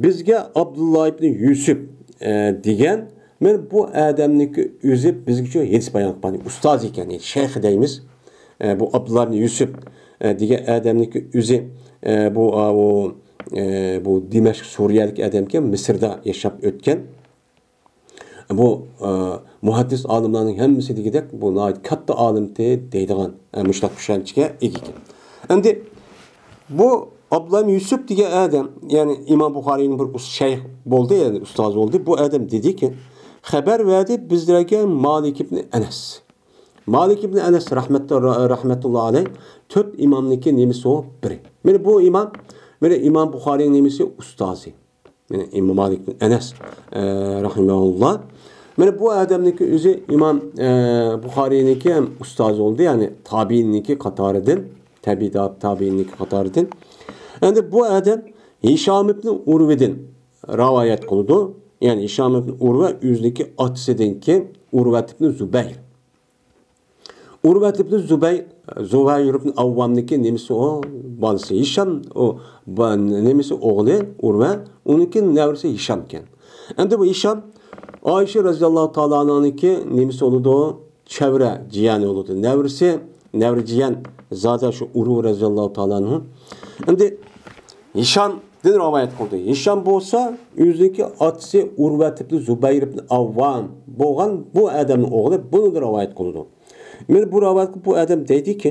بىزگە ئابدۇللا ئىبنى يۈسۈپ، ئە، دېگەن، مانا بۇ ئادەمنىڭكى ئۆزى بىزگىچۇ ھەدىس بايان قىلغان ئۇستاز ئىكەن، يەنى شەيخ دەيمىز. ئە، بۇ ئابدۇللا ئىبنى يۈسۈپ، ئە، دېگەن ئادەمنىڭكى ئۆزى، ئە، بۇ، ئا، ئۇ، ئە، بۇ دىمەشق سۈرىيەلىك ئادەمكەن، مىسىردا ياشاپ ئۆتكەن. بۇ، ئە، مۇھەددىس ئالىملارنىڭ ھەممىسى دېگۈدەك بۇ ناھايىتى كاتتا ئالىمتى دەيدىغان، ئە، مۇشۇنداق چۈشەنچىگە ئىگە ئىكەن. ئەمدى بۇ ئابدۇللا ئىبنى يۈسۈپ دېگەن ئادەم، يەنى ئىمام بۇخارىينىڭ بىر ئۇس-، شەيخ بولدى، يەنى ئۇستازى بولدى. بۇ ئادەم دېدىكى، خەۋەر بەردى بىزلەرگە مالىك ئىبنى ئەنەس. مالىك ئىبنى ئەنەس رەھمەتۇ-، رەھمەتۇللا ئەلەيھ تۆت ئىمامنىڭكى نېمىسى ئۇ بىرى. مانا بۇ ئىمام، مانا ئىمام بۇخارىينىڭ نېمىسى ئۇستازى. يەنى ئىمام مالىك بىن ئەنەس، ئە، رەھىمەھۇللا. مانا بۇ ئادەمنىڭكى ئۆزى ئىمام، ئە، بۇخارىينىڭكى ھەم ئۇستازى بولدى، يەنى تابىئىننىڭكى قاتارىدىن، تەبىئىي تا-، تابىئىننىڭكى قاتارىدىن. ئەمدى بۇ ئادەم ھىشام ئىبن ئۇرۋىدىن رىۋايەت قىلىدۇ. يەنى ھىشام ئىبن ئۇرۋە ئۆزىنىڭكى ئاتىسىدىنكى ئۇرۋەت ئىبن زۇبەير. ئۇرۋەت ئىبن زۇبەي-، زۇبەير ئىبن ئاۋۋامنىڭكى نېمىسى ئۇ؟ بالىسى. ھىشام ئۇ، با-، نېمىسى ئوغلى ئۇرۋە، ئۇنىڭكى نەۋرىسى ھىشام ئىكەن. ئەمدى بۇ ھىشام ئائىشە رەزىياللاھۇ تائالا ئانھانىڭكى نېمىسى بولىدۇ؟ چەۋرە جىيەنى بولىدۇ. نەۋرىسى، نەۋرە جىيەن زادە شۇ ئۇرۋە رەزىياللاھۇ تائالا ئانھۇ. ئەمدى ھىشام دىن رىۋايەت قىلدى. ھىشام بولسا ئۆزىنىڭكى ئاتىسى ئۇرۋەت ئىبن زۇبەير ئىبن ئاۋۋام بولغان بۇ ئادەمنىڭ ئوغلى، بۇنىڭدىن رىۋايەت قىلىدۇ. مانا بۇ رىۋايەت قىلىپ بۇ ئادەم دەيدىكى،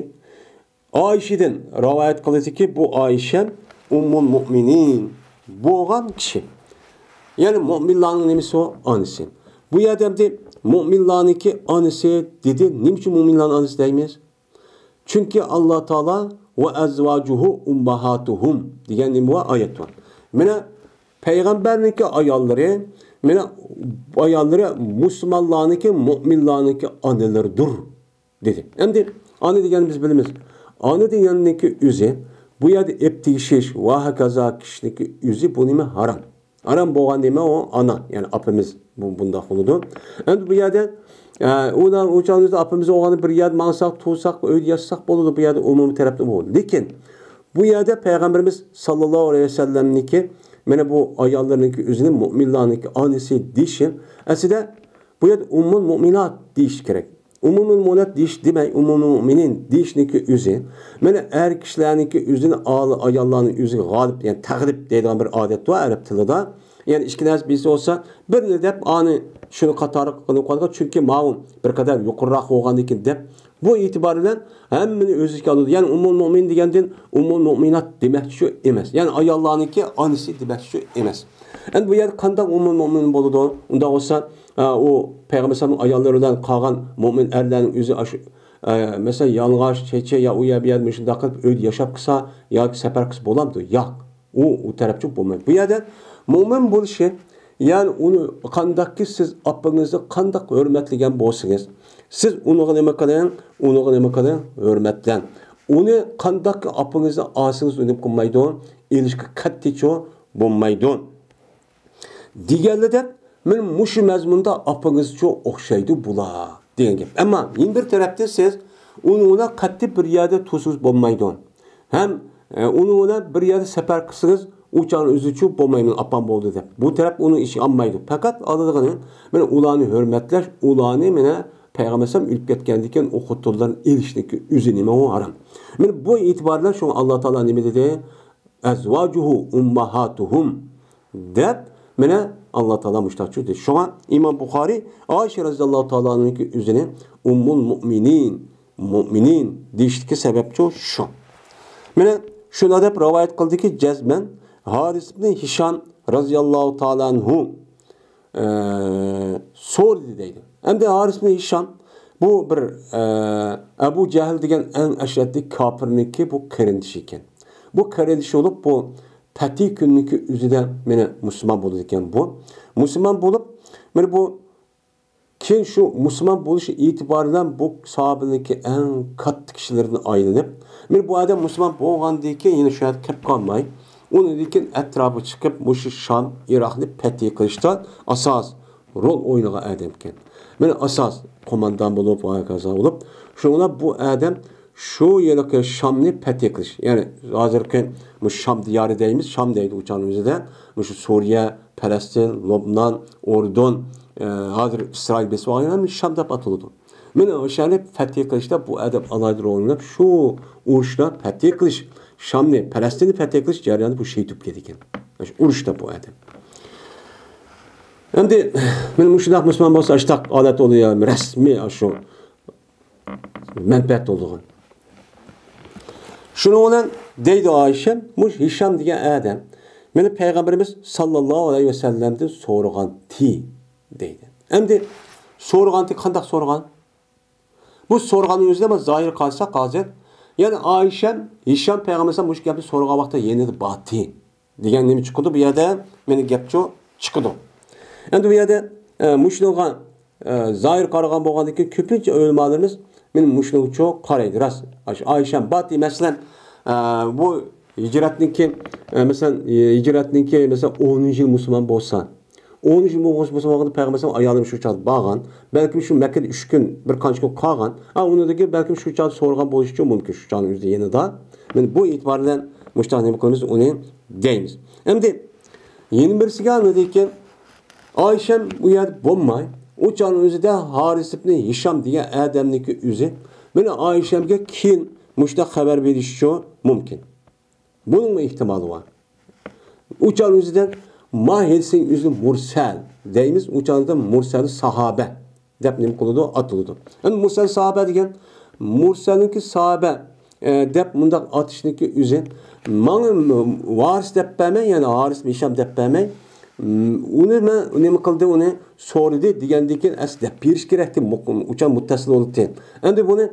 ئائىشىدىن رىۋايەت قىلىدىكى، بۇ ئائىشە ئۇممۇل مۇئمىنىن بولغان كىشى. يەنى مۇئمىنلارنىڭ نېمىسى ئۇ؟ ئانىسى. بۇ يەردە ئەمدى مۇئمىنلارنىڭكى ئانىسى دېدى. نېمە ئۈچۈن مۇئمىنلارنىڭ ئانىسى دەيمىز؟ چۈنكى ئاللا تائالا ۋە ئەزۋاجۇھۇ ئۇمماھاتۇھۇم دېگەن نېمە بار؟ ئايەت بار. مانا پەيغەمبەرنىڭكى ئاياللىرى، مانا ئاياللىرى مۇسۇلمانلارنىڭكى، مۇئمىنلارنىڭكى ئانىلىرىدۇر دېدى. ئەمدى ئانا دېگەننى بىز بىلىمىز. ئانا دېگەننىڭكى ئۆزى، بۇ يەردە ئەپ تېگىشىش ۋە ھاكازا كىشىنىڭكى ئۆزى بۇ نېمە؟ ھارام. ھارام بولغان نېمە ئۇ؟ ئانا، يەنى ئاپىمىز بۇ، بۇنداق بولىدۇ. ئەمدى بۇ يەردە، ئە، ئۇلار، ئۇ چاغدا ئاپىمىز بولغاندا بىر يەردە ماڭساق، تۇرساق، ئۆيدە ياتساق بولىدۇ، بۇ يەردە ئومۇمىي تەرەپتە بۇ. لېكىن بۇ يەردە پەيغەمبىرىمىز ساللاللاھۇ ئەلەيھى ۋەسەللەمنىڭكى، مانا بۇ ئاياللىرىنىڭكى ئۆزىنى مۆمىنلارنىڭكى ئانىسى دېيىشى، ئەسلىدە بۇ يەردە ئۇممۇل مۆمىنات دېيىش كېرەك. ئۇممۇل مۆمىنات دېيىش دېمەي، ئۇممۇل مۆمىنىن دېيىشنىڭكى ئۆزى، مانا ئەر كىشىلەرنىڭكى ئۆزىنى ئالى ئاياللارنىڭ ئۆزىگە غالىب، يەنى تەغلىب دەيدىغان بىر ئادەت بار ئەرەب تىلىدا. يەنى ئىككى نەرسە بىرسى بولسا، بىرنى دەپ، ئانى شۇنى قاتارلىق قىلىپ قويغان، چۈنكى ماۋۇ بىر قەدەر يۇقىرىراق بولغاندىكىن دەپ، بۇ ئېتىبار بىلەن ھەممىنى ئۆز ئىچىگە ئالىدۇ. يەنى ئۇممۇل مۆمىن دېگەندىن ئۇممۇل مۆمىنات دېمەكچى شۇ ئەمەس. يەنى ئاياللارنىڭكى ئانىسى دېمەكچى شۇ ئەمەس. ئەمدى بۇ يەردە قانداق ئۇممۇل مۆمىن بولىدۇ؟ ئۇنداق بولسا، ئە، ئۇ پەيغەمبەر ئەلەيھىسسالامنىڭ ئاياللىرى بىلەن قالغان مۆمىن ئەرلەرنىڭ ئۆزى ئاشۇ، ئە، مەسىلەن، يالىڭاچ، چېچە يا ئۇ يەر بۇ يەردە مۇشۇنداق قىلىپ ئۆيدە ياشاپ قىلسا ياكى سەپەر قىلسا بولامدۇ؟ ياق. ئۇ، ئۇ تەرەپچۇ بولمايدۇ. بۇ يەردە مۆمىن بولۇشى، يەنى ئۇنى قانداقكى سىز ئاپىڭىزنى قانداق ھۆرمەتلىگەن بولسىڭىز، سىز ئۇنىڭغا نېمە قىلىڭ؟ ئۇنىڭغا نېمە قىلىڭ؟ ھۆرمەتلەڭ. ئۇنى قانداقكى ئاپىڭىزنى ئالسىڭىز، ئۇنى قىلمايدۇ، ئېلىشقا قەتئىيچۇ بولمايدۇ. دېگەنلىدەك، مانا مۇشۇ مەزمۇندا ئاپىڭىزچۇ ئوخشايدۇ بۇلار دېگەن گەپ. ئەمما يەنە بىر تەرەپتىن سىز ئۇنى ئۇلار قەتئىي بىر يەردە تۇرسىڭىز بولمايدۇ. ھەم، ئە، ئۇنى ئۇلار بىر يەردە سەپەر قىلسىڭىز، ئۇ چاغنىڭ ئۆزىچۇ بولمايمەن، ئاپام بولدى دەپ. بۇ تەرەپ ئۇنىڭ ئىشىگە ئالمايدۇ. پەقەت ئالىدىغىنى، مانا ئۇلارنى ھۆرمەتلەش، ئۇلارنى مانا پەيغەمبەر ئەلەيھىسسالام ئۆلۈپ كەتكەندىن كېيىن ئۇ خوتۇنلارنى ئېلىشنىڭكى ئۆزى نېمە ئۇ ھارام. مانا بۇ ئېتىبار بىلەن شۇڭا ئاللا تائالا نېمە دېدى؟ ئەزۋاجۇھۇ ئۇمماھاتۇھۇم دەپ، مانا ئاللا تائالا مۇشتاقچۇ دېدى. شۇڭا ئىمام بۇخارى ئائىشە رەزىياللاھۇ تائالا ئەنھانىڭكى ئۆزىنى ئۇممۇل مۇئمىنىن، مۇئمىنىن دېيىشتىكى سەۋەبچۇ شۇ. مانا شۇنداق دەپ رىۋايەت قىلدىكى، جەزمەن ھارىس ئىبنى ھىشام رەزىياللاھۇ تائالا ئەنھۇ ئە، سورىدى دەيدۇ. ئەمدى ھارىس ئىبنى ھىشام بۇ بىر، ئە، ئەبۇ جەھىل دېگەن ئەڭ ئەشەددىي كاپىرنىڭكى بۇ قېرىندىشى ئىكەن. بۇ قېرىندىشى بولۇپ، بۇ پەتھى كۈننىڭكى ئۆزىدە مانا مۇسۇلمان بولىدىكەن بۇ. مۇسۇلمان بولۇپ، مانا بۇ كېيىن شۇ مۇسۇلمان بولۇشى ئېتىبارى بىلەن بۇ ساھابىنىڭكى ئەڭ كاتتا كىشىلىرىدىن ئايلىنىپ، مانا بۇ ئادەم مۇسۇلمان بولغاندىن كېيىن يەنە شۇ يەردە كېلىپ قالماي، ئۇنىڭدىن كېيىن ئەتراپىغا چىقىپ، مۇشۇ شام، ئىراقنى پەتھى قىلىشتا ئاساس رول ئوينىغان ئادەمكەن. مانا ئاساس قوماندان بولۇپ، ۋە ھاكازا بولۇپ، شۇڭا بۇ ئادەم شۇ يىلقى شامنى پەتھى قىلىش، يەنى ھازىرقى مۇشۇ شام دىيارى دەيمىز، شام دەيدۇ ئۇ چاغنىڭ ئۆزىدە، مۇشۇ سۇرىيە، پەلەستىن، لوبنان، ئۇردۇن، ئە، ھازىر ئىسرائىل بېسىپ ئالغان يەرلەر شام دەپ ئاتىلىدۇ. مانا ئوشۇ يەرنى پەتھى قىلىشتا بۇ ئادەم ئالاھىدە رول ئويناپ، شۇ ئۇرۇشتا پەتھى قىلىش، شامنى، پەلەستىننى پەتھى قىلىش جەريانىدا بۇ شېھىت بولۇپ كېتىدىكەن. شۇ ئۇرۇشتا بۇ ئادەم. ئەمدى مانا مۇشۇنداق مۇسۇلمان بولسا، ئاشتاق ھالەت بولىدۇ، رەسمىي شۇ مەنپەئەت بولىدىغان. شۇنىڭ بىلەن دەيدۇ ئائىشەم، مۇشۇ ھىشام دېگەن ئادەم مېنى پەيغەمبىرىمىز ساللاللاھۇ ئەلەيھى ۋەسەللەمدىن سورىغانتى دەيدۇ. ئەمدى سورىغانتى، قانداق سورىغان؟ بۇ سورىغاننىڭ ئۆزىدە بىر زاھىر قارىساق ھازىر، يەنى ئائىشەم، ھىشام پەيغەمبەر مۇشۇ گەپنى سورىغان ۋاقىتتا يېنىدا بارتى دېگەن نېمە چىقىدۇ بۇ يەردە؟ مېنى گەپچۇ چىقىدۇ. ئەمدى بۇ يەردە، ئە، مۇشۇنىڭغا، ئە، زاھىر قارىغان بولغاندىكىن كۆپىنچە ئۆلىمالىرىمىز مېنى مۇشۇنىڭغىچۇ قارايدۇ. راست، ئاشۇ ئائىشەم بارتى، مەسىلەن، ئە، بۇ ھىجرەتنىڭكى، ئە، مەسىلەن، ھىجرەتنىڭكى، مەسىلەن، ئونىنچى يىل مۇسۇلمان بولسا، ئونىنچى يىل مۇسۇلمان بولغاندا پەيغەمبەر ئەلەيھىسسالام ئايالىم شۇ چاغدا بارغان. بەلكىم شۇ مەككىدە ئۈچ كۈن، بىر قانچە كۈن قالغان. ئا، ئۇنىڭدىن كېيىن بەلكىم شۇ چاغدا سورىغان بولۇشى مۇمكىن، شۇ چاغنىڭ ئۆزىدە يېنىدا. مانا بۇ ئېتىبار بىلەن مۇشۇنداق نېمە قىلىمىز، ئۇنى دەيمىز. ئەمدى يەنە بىرسىگە ئاندىن كېيىن ئائىشەم ئۇ يەردە بولماي، ئۇ چاغنىڭ ئۆزىدە ھارىس ئىبنى ھىشام دېگەن ئادەمنىڭكى ئۆزى مانا ئائىشەمگە كېيىن مۇشۇنداق خەۋەر بېرىشىچۇ مۇمكىن. بۇنىڭمۇ ئېھتىمالى بار. ئۇ چاغنىڭ ئۆزىدە ما ھېلىسىنىڭ ئۆزى مۇرسەل دەيمىز، ئۇ چاغدا مۇرسەل ساھابە دەپ نېمە قىلىدۇ؟ ئاتىلىدۇ. ئەمدى مۇرسەل ساھابە دېگەن، مۇرسەلنىڭكى ساھابە، ئە، دەپ مۇنداق ئاتىشنىڭكى ئۆزى ماڭا م-، ۋارىس دەپ بەرمەي، يەنى ھارىس ھىشام دەپ بەرمەي، م-، ئۇنى مەن نېمە قىلدى، ئۇنى سورىدى دېگەندىن كېيىن ئەس دەپ بېرىش كېرەكتى، مۇ-، ئۇ چاغ مۇتتەسىل بولاتتى. ئەمدى بۇنى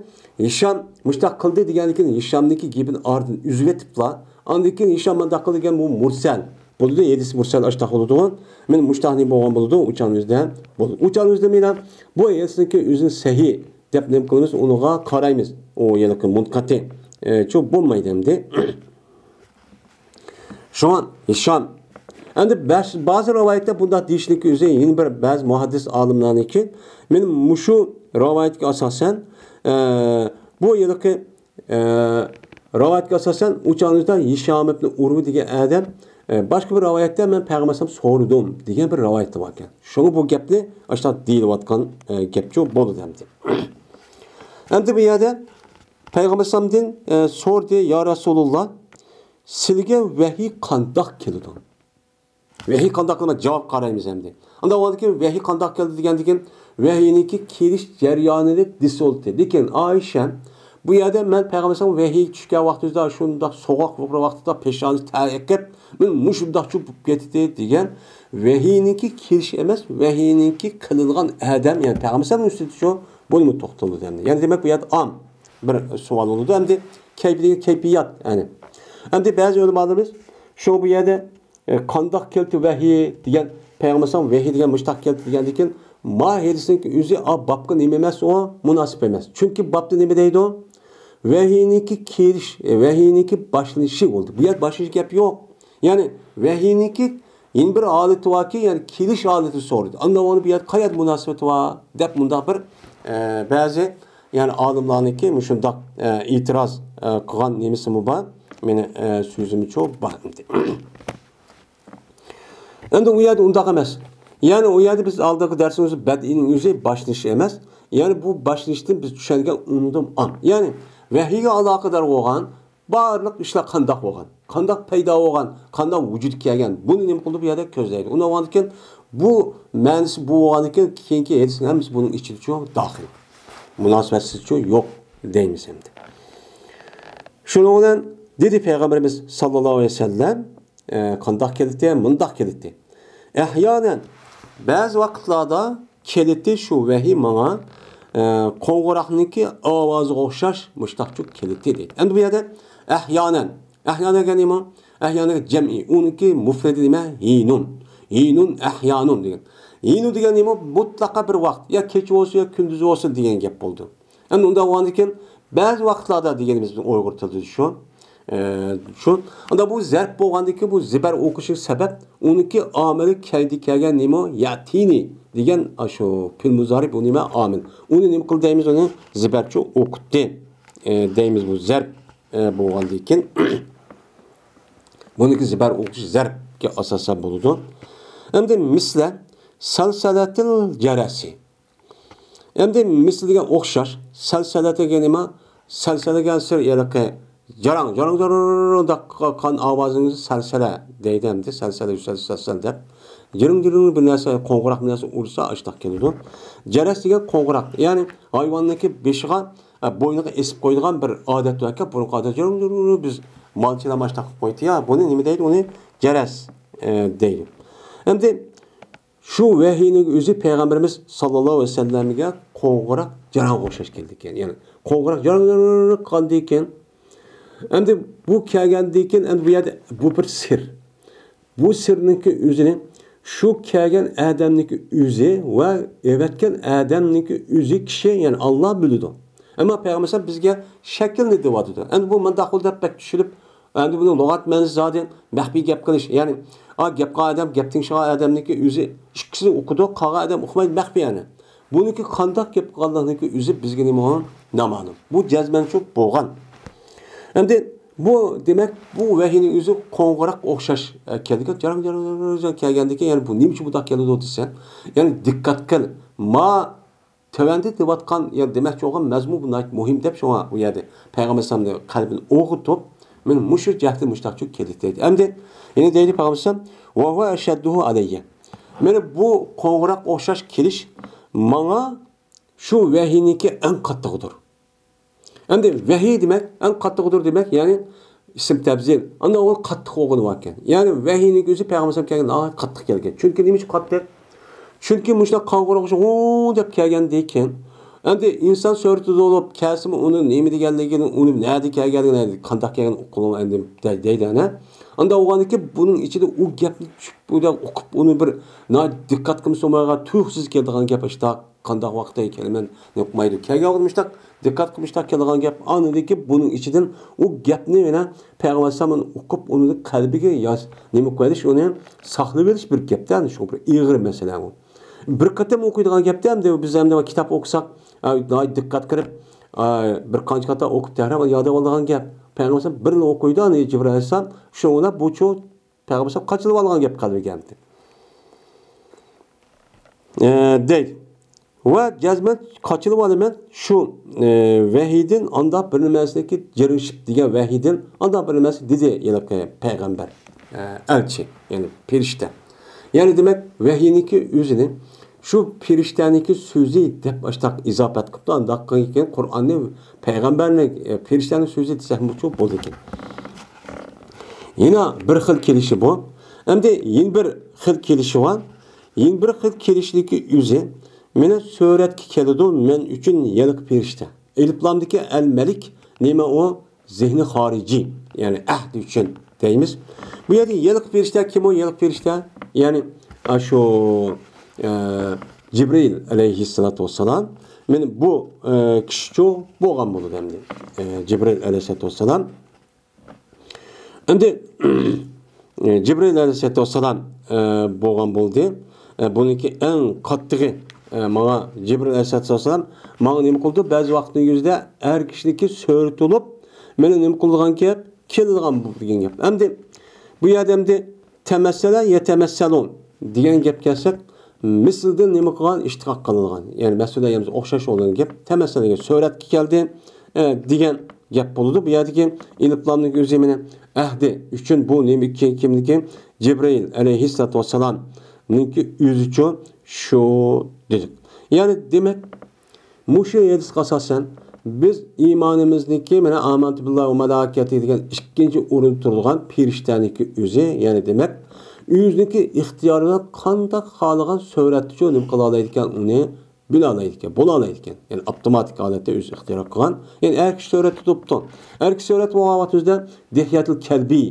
ھىشام مۇشۇنداق قىلدى دېگەندىن كېيىن ھىشامنىڭكى گېپىنى ئارىدىن ئۈزۈۋېتىپلا، ئاندىن كېيىن ھىشام مۇنداق قىلدى دېگەن بۇ مۇرسەل بولىدۇ، ھەدىس مۇرسەل ئاشتاق بولىدىغۇ. مانا مۇشۇنداق نېمە بولغان بولىدۇ، ئۇ چاغنىڭ ئۆزىدە بولىدۇ. ئۇ چاغنىڭ ئۆزىدە مانا بۇ ھەدىسنىڭكى ئۆزىنى سەھىھ دەپ نېمە قىلىمىز، ئۇنىڭغا قارايمىز. ئۇ يەنىكى مۇنقەتى، ئە، چۇ بولمايدۇ ئەمدى. شۇڭا ھىشام. ئەمدى بەش-، بەزى رىۋايەتتە بۇنداق دېيىشنىڭكى ئۆزى يەنە بىر بەزى مۇھەددىس ئالىملارنىڭكى، مانا مۇشۇ رىۋايەتكە ئاساسەن، ئە، بۇ ھېلىقى، ئە، رىۋايەتكە ئاساسەن، ئۇ چاغدا ھىشام ئىبن ئۇرۋا دېگەن ئادەم، ئە، باشقا بىر رىۋايەتتە مەن پەيغەمبەر ئەلەيھىسسالام سورىدىم دېگەن بىر رىۋايەت بار ئىكەن. شۇڭا بۇ گەپنى ئاشۇنداق دېيىلىۋاتقان، ئە، گەپچۇ بولىدۇ ئەمدى. ئەمدى بۇ يەردە پەيغەمبەر ئەلەيھىسسالامدىن، ئە، سورىدى، يا رەسۇلۇللا، سىلگە ۋەھىي قانداق كېلىدۇ؟ ۋەھىي قانداق كېلىدۇ؟ جاۋاب قارايمىز ئەمدى. ئاندىن كېيىن ۋەھىي قانداق كېلىدۇ دېگەندىن كېيىن، ۋەھىينىڭكى كېلىش جەريانىنى دېسولتى. لېكىن ئائىشە، بۇ يەردە مەن پەيغەمبەر ئەلەيھىسسالام ۋەھىي چۈشكەن ۋاقتىدا شۇنداق سوغۇق بىر ۋاقتىدا پېشانىسى تەرەككەپ، مەن مۇشۇنداقچۇ بولۇپ كېتىدۇ دېگەن ۋەھىينىڭكى كېلىشى ئەمەس، ۋەھىينىڭكى قىلىنغان ئادەم، يەنى پەيغەمبەر ئەلەيھىسسالامنىڭ ئۈستىدىچۇ بۇنىمۇ توختىلىدۇ ئەمدى. يەنى دېمەك، بۇ يەردە ئام بىر سوئال بولىدۇ. ئەمدى كەيپىيات، كەيپىيات، يەنى. ئەمدى بەزى ئۆلىمالىرىمىز شۇ بۇ يەردە ئە، قانداق كەلدى ۋەھىي دېگەن، پەيغەمبەر ئەلەيھىسسالام ۋەھىي دېگەن مۇشتاق كەلدى دېگەندىن كېيىن، ما ھەدىسنىڭ ئۆزى ئا بابقا نېمە ئەمەس، ئۇ مۇناسىپ ئەمەس. چۈنكى بابتا نېمە دەيدۇ؟ ۋەھىينىڭكى كېلىش، ئە، ۋەھىينىڭكى باشلىنىشى بولدى. بۇ يەردە باشلىنىش گەپ يوق. يەنى ۋەھىينىڭكى يەنە بىر ھالىتى باركى، يەنى كېلىش ھالىتى سورىدى. ئاندا ئۇنى بۇ يەردە قايەردە مۇناسىۋىتى بار دەپ مۇنداق بىر، ئە، بەزى، يەنى ئالىملارنىڭكى مۇشۇنداق، ئە، ئېتىراز، ئە، قىلغان نېمىسىمۇ بار. مېنى، ئە، سۆزۈمچۇ بار ئەمدى. ئەمدى ئۇ يەردە ئۇنداق ئەمەس. يەنى ئۇ يەردە بىز ئالدىنقى دەرسىمىزدە بەدئىنىڭ ئۆزى باشلىنىشى ئەمەس. يەنى بۇ باشلىنىشتىن بىز چۈشەنگەن ئۇندىن ئان. يەنى ۋەھىيگە ئالاقىدار بولغان بارلىق ئىشلار قانداق بولغان، قانداق پەيدا بولغان، قانداق ۋۇجۇدقا كەلگەن، بۇنى نېمە قىلىدۇ بۇ يەردە كۆزلەيدۇ. ئۇنى ئالغاندىن كېيىن بۇ مەنىسى بۇ بولغاندىن كېيىن كېيىنكى ھەدىسنىڭ ھەممىسى بۇنىڭ ئىچىدىچۇ داخىل. مۇناسىۋەتسىزچۇ يوق دەيمىز ئەمدى. شۇنىڭ بىلەن دېدى پەيغەمبىرىمىز ساللاللاھۇ ئەلەيھى ۋەسەللەم، ئە، قانداق كېلىتتى؟ مۇنداق كېلىتتى. ئەھيانەن، بەزى ۋاقىتلاردا كېلىتتى شۇ ۋەھىي ماڭا، ئە، قوڭغۇراقنىڭكى ئاۋازىغا ئوخشاش مۇشتاقچۇ كېلىتتى دەيدۇ. ئەمدى بۇ يەردە ئەھيانەن، ئەھيانەن دېگەن نېمە؟ ئەھيانەن جەمئىي، ئۇنىڭكى مۇفرىدى نېمە؟ ھىنۇن. ھىنۇن، ئەھيانۇن دېگەن. ھىنۇ دېگەن نېمە؟ مۇتلەقا بىر ۋاقىت، يا كېچە بولسۇن، يا كۈندۈز بولسۇن دېگەن گەپ بولىدۇ. ئەمدى ئۇنداق بولغاندىن كېيىن، بەزى ۋاقىتلاردا دېگىنىمىز بىزنىڭ ئۇيغۇر تىلىدا شۇ. ئە، شۇ. ئاندا بۇ زەرپ بولغاندىن كېيىن بۇ زىبەر ئوقۇشى سەۋەب، ئۇنىڭكى ئامىلى كەينىدە كەلگەن نېمە؟ يەتىنى دېگەن، ئاشۇ پېئىل مۇزارى بۇ نېمە؟ ئامىل. ئۇنى نېمە قىل دەيمىز؟ ئۇنى زىبەرچۇ ئوقۇتتى، ئە، دەيمىز بۇ زەرپ، ئە، بولغاندىن كېيىن. بۇنىڭكى زىبەر ئوقۇشى زەرپكە ئاساسەن بولىدۇ. ئەمدى مىسلە سەلسەلەتىل جەرەسى. ئەمدى مىسلى دېگەن ئوخشاش. سەلسەلە دېگەن نېمە؟ سەلسەلە دېگەن سىر ھېلىقى جاراڭ، جاراڭ، جاراڭ دەپ قان ئاۋازىنى سەلسەلە دەيدۇ ئەمدى. سەلسەلە، سەلسەلە دەپ. جىرىڭ، جىرىڭ بىر نەرسە، قوڭغۇراق بىر نەرسە ئۇرسا، ئاشتاق كېلىدۇ. جەرەس دېگەن قوڭغۇراق. يەنى ھايۋاننىڭكى بېشىغا، ئە، بوينىغا ئېسىپ قويىدىغان بىر ئادەت باركەن. بۇرۇنقى ئادەت، جىرىڭ، جىرىڭ بىز مالچىلار ئاشتاق قىلىپ قويدى يا. بۇنى نېمە دەيدۇ؟ ئۇنى جەرەس، ئە، دەيدۇ. ئەمدى شۇ ۋەھىينىڭ ئۆزى پەيغەمبىرىمىز ساللاللاھۇ ئەلەيھى ۋەسەللەمگە قوڭغۇراق جاراڭغا ئوخشاش كېلىدىكەن. يەنى قوڭغۇراق جاراڭ قىلغاندىن كېيىن، ئەمدى بۇ كەلگەندىن كېيىن، ئەمدى بۇ يەردە بۇ بىر سىر. بۇ سىرنىڭكى ئۆزىنى شۇ كەلگەن ئادەمنىڭكى ئۆزى ۋە ئەۋەتكەن ئادەمنىڭكى ئۆزى كىشى، يەنى ئاللا بىلىدۇ. ئەمما پەيغەمبەر بىزگە شەكىلنى دەۋاتىدۇ. ئەمدى بۇ مۇنداق بولدى دەپ بەك چۈشۈرۈپ، ئەمدى بۇنىڭ لۇغەت مەنىسى زادى مەخپىي گەپ قىلىش. يەنى، ئا، گەپ قىلغان ئادەم، گەپ تىڭشىغان ئادەمنىڭكى ئۆزى ئىككىسىنى ئۇقىدۇ، قالغان ئادەم ئۇقمايدۇ، مەخپىي يەنى. بۇنىڭكى قانداق گەپ قىلغانلىقىنىڭكى ئۆزى بىزگە نېمە نامەلۇم. بۇ جەزمەن شۇ بولغان. ئەمدى بۇ، دېمەك، بۇ ۋەھىينىڭ ئۆزى قوڭغۇراق ئوخشاش، ئە، كەلگەن، جاراڭ، جاراڭ، جاراڭ كەلگەندىن كېيىن، يەنى بۇ نېمە ئۈچۈن بۇنداق كېلىدۇ دېسە، يەنى دىققەت قىل، ما تۆۋەندە دەۋاتقان، يەنى دېمەكچى بولغان مەزمۇن بۇ ناھايىتى مۇھىم دەپ، شۇڭا ئۇ يەردە پەيغەمبەر ئەلەيھىسسالامنى قەلبىنى ئويغىتىپ، مەن مۇشۇ جەھەتتىن مۇشتاقچۇ كېلىپ دەيدۇ. ئەمدى يەنە دەيدۇ پەيغەمبەر ئەلەيھىسسالام، ۋەھۇۋە ئەشەددۇھۇ ئەلەييە. مانا بۇ قوڭغۇراق ئوخشاش كېلىش ماڭا شۇ ۋەھىينىڭكى ئەڭ قاتتىقىدۇر. ئەمدى ۋەھىي دېمەك، ئەڭ قاتتىقىدۇر دېمەك، يەنى ئىسىم تەبزىر. ئاندىن ئۇ قاتتىق بولغىنى باركەن. يەنى ۋەھىينىڭ ئۆزى پەيغەمبەر ئەلەيھىسسالام كەلگەن، ناھايىتى قاتتىق كەلگەن. چۈنكى نېمە ئۈچۈن قاتتىق؟ چۈنكى مۇشۇنداق قاڭغۇراق ھۇ دەپ كەلگەندىن كېيىن، ئەمدى ئىنسان سۈرىتىدە بولۇپ، كەلسىمۇ ئۇنىڭ نېمە دېگەنلىكىنى، ئۇنى نەدە كەلگەنلىكىنى، قانداق كەلگەنلىكىنى ئۇققىلى ئەمدى دەيدۇ ئەنە. ئانداق بولغاندىن كېيىن بۇنىڭ ئىچىدە ئۇ گەپنى چۈشۈپ، ئۇ ئۇقۇپ، ئۇنى بىر ناھايىتى دىققەت قىلمىسا بولمايدىغان تۇيۇقسىز كېلىدىغان گەپ ئاشتاق. قانداق ۋاقىتتا كەلمەن نېمە قىلمايدۇ. كەلگەن ۋاقىت مۇشتاق دىققەت قىلىپ مۇشتاق كېلىدىغان گەپ. ئاندىن كېيىن بۇنىڭ ئىچىدىن ئۇ گەپنى يەنە پەيغەمبەر ئەلەيھىسسالام قىلىپ ئۇنى قەلبىگە ياز-، نېمە قىلىۋېلىش، ئۇنى ساقلىۋېلىش بىر گەپتە، شۇ بىر ئېغىر مەسىلە ئۇ. بىر قېتىم ئوقۇيدىغان گەپتە، ئەمدى بىز ئەمدى كىتاب ئوقۇساق، ئە، دىققەت قىلىپ، ئا، بىر قانچە قېتىم ئوقۇپ تەكرار ياد ئالىدىغان گەپ. پەيغەمبەر بىرلا ئوقۇيدۇ، ئەنە جىبرىل ئەلەيھىسسالام. شۇنىڭ بىلەن بۇچۇ پەيغەمبەر قاچىلىۋالغان گەپ قەلبىگە ئەمدى. ئە، دەيدۇ. ۋە جەزمەن قاچىلىۋالىمەن شۇ، ئە، ۋەھىيدىن ئانداق بىر نېمەسىنىڭكى جىرىڭشىپ دېگەن ۋەھىيدىن ئانداق بىر نېمەسى دېدى ھېلىقى پەيغەمبەر، ئە، ئەلچى، يەنى پېرىشتە. يەنى دېمەك، ۋەھىينىڭكى ئۆزىنى شۇ پېرىشتەنىڭكى سۆزى دەپ ئاشتاق ئىزاپەت قىپتۇ، ئانداق كېيىن قۇرئاننى پەيغەمبەرنىڭ، ئە، پېرىشتەنىڭ سۆزى دېسەكمۇ بولىدىكەن. يەنە بىر خىل كېلىشى بۇ. ئەمدى يەنە بىر خىل كېلىشى بار. يەنە بىر خىل كېلىشلىكى ئۆزى مېنى سۈرەتكە كېلىدۇ، مەن ئۈچۈن ھېلىقى پېرىشتە. ئېلىپلامدىكى ئەل مەلىك نېمە ئۇ؟ زېھنى خارىجىي، يەنى ئەھدى ئۈچۈن دەيمىز. بۇ يەردە ھېلىقى پېرىشتە كىم ئۇ؟ ھېلىقى پېرىشتە، يەنى، ئا، شۇ، ئە، جىبرىل ئەلەيھىسسالاتۇ ۋەسسالام. مېنى بۇ، ئە، كىشىچۇ بولغان بولىدۇ ئەمدى. ئە، جىبرىل ئەلەيھىسسالاتۇ ۋەسسالام. ئەمدى، جىبرىل ئەلەيھىسسالاتۇ ۋەسسالام، ئە، بولغان بولدى. ئە، بۇنىڭكى ئەڭ قاتتىقى، ئە، ماڭا جىبرىل ئەلەيھىسسالاتۇ ۋەسسالام ماڭا نېمە قىلدى؟ بەزى ۋاقىتنىڭ ئۆزىدە ئەر كىشىنىڭكى سۈرىتى بولۇپ، مېنى نېمە قىلىدىغان گەپ؟ كېلىدىغان بۇ دېگەن گەپ. ئەمدى بۇ يەردە ئەمدى تەمەسسەلە يەتەمەسسەلۇ دېگەن گەپ كەلسەك، مىسلىدىن نېمە قىلغان؟ ئىشتىقاق قىلىنغان. يەنى مەسىلە يەنە ئوخشاش بولغان گەپ. تەمەسسەلگە سۈرەتكە كەلدى، ئە، دېگەن گەپ بولىدۇ. بۇ يەردىكى ئېلىپلامنىڭ ئۆزى مېنى ئەھدى ئۈچۈن بۇ نېمە كىمنىكى؟ جىبرىل ئەلەيھىسسالاتۇ ۋەسسالامنىڭكى ئۆزىچۇ شۇ دېدۇق. يەنى دېمەك، مۇشۇ ھەدىسكە ئاساسەن، بىز ئىمانىمىزنىكى، مانا، ئامەنتۇ بىللاھى ۋە مەلائىكەتىھى دېگەن ئىككىنچى ئورۇندا تۇرىدىغان پېرىشتەنىكى ئۆزى، يەنى دېمەك، ئۆزىنىكى ئىختىيارى بىلەن قانداق خالىغان سۈرەتتىچۇ نېمە قىلالايدىكەن، ئۇنى بىلالايدىكەن، بولالايدىكەن. يەنى ئاپتوماتىك ھالەتتە ئۆزى ئىختىيار قىلغان. يەنى ئەركىشى سۈرەتتە تۇرۇپتۇ. ئەركىشى سۈرەتتە بولغان ۋاقىت ئۆزىدە دىھيەتۇل كەلبى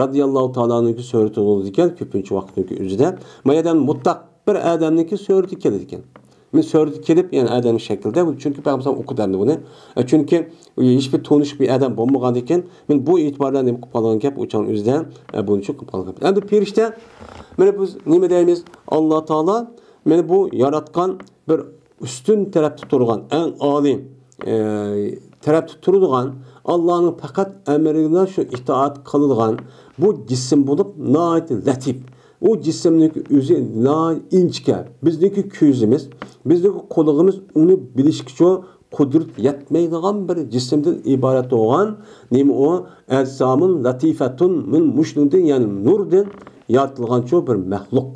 رازىياللاھۇ تائالا ئەنھۇنىڭكى سۈرىتى بولىدىكەن، كۆپىنچە ۋاقىتنىڭكى ئۆزىدە. ما يەردە مۇتلەق بىر ئادەمنىڭكى سۈرىتى كېلىدىكەن. مەن سۈرىتى كېلىپ، يەنى ئادەمنىڭ شەكلىدە، چۈنكى پەيغەمبەر ئوقۇدى ئەمدى بۇنى. ئە، چۈنكى ھېچبىر تونۇشلۇق بىر ئادەم بولمىغاندىكىن، مەن بۇ ئېتىبار بىلەن نېمە قىلىپ قالغان گەپ، ئۇ چاغنىڭ ئۆزىدە، ئە، بۇنى چۈشىنىپ قالغان. ئەمدى پېرىشتە، مانا بىز نېمە دەيمىز؟ ئاللا تائالا مانا بۇ ياراتقان بىر ئۈستۈن تەرەپتە تۇرغان، ئەڭ ئالىي، ئە، تەرەپتە تۇرىدىغان، ئاللانىڭ پەقەت ئەمرىگىلا شۇ ئىتائەت قىلىدىغان بۇ جىسىم بولۇپ، ناھايىتى لەتىپ. ئۇ جىسىمنىڭ ئۆزى ناھايىتى ئىنچىكە. بىزنىڭكى كۆزىمىز، بىزنىڭكى قۇلىقىمىز ئۇنى بىلىشكىچۇ قۇدرەت يەتمەيدىغان بىر جىسىمدىن ئىبارەت بولغان، نېمە ئۇ؟ ئەجسامۇن لەتىفەتۇن مىن مۇشۇنىڭدىن، يەنى نۇردىن يارىتىلغانچۇ بىر مەخلۇق.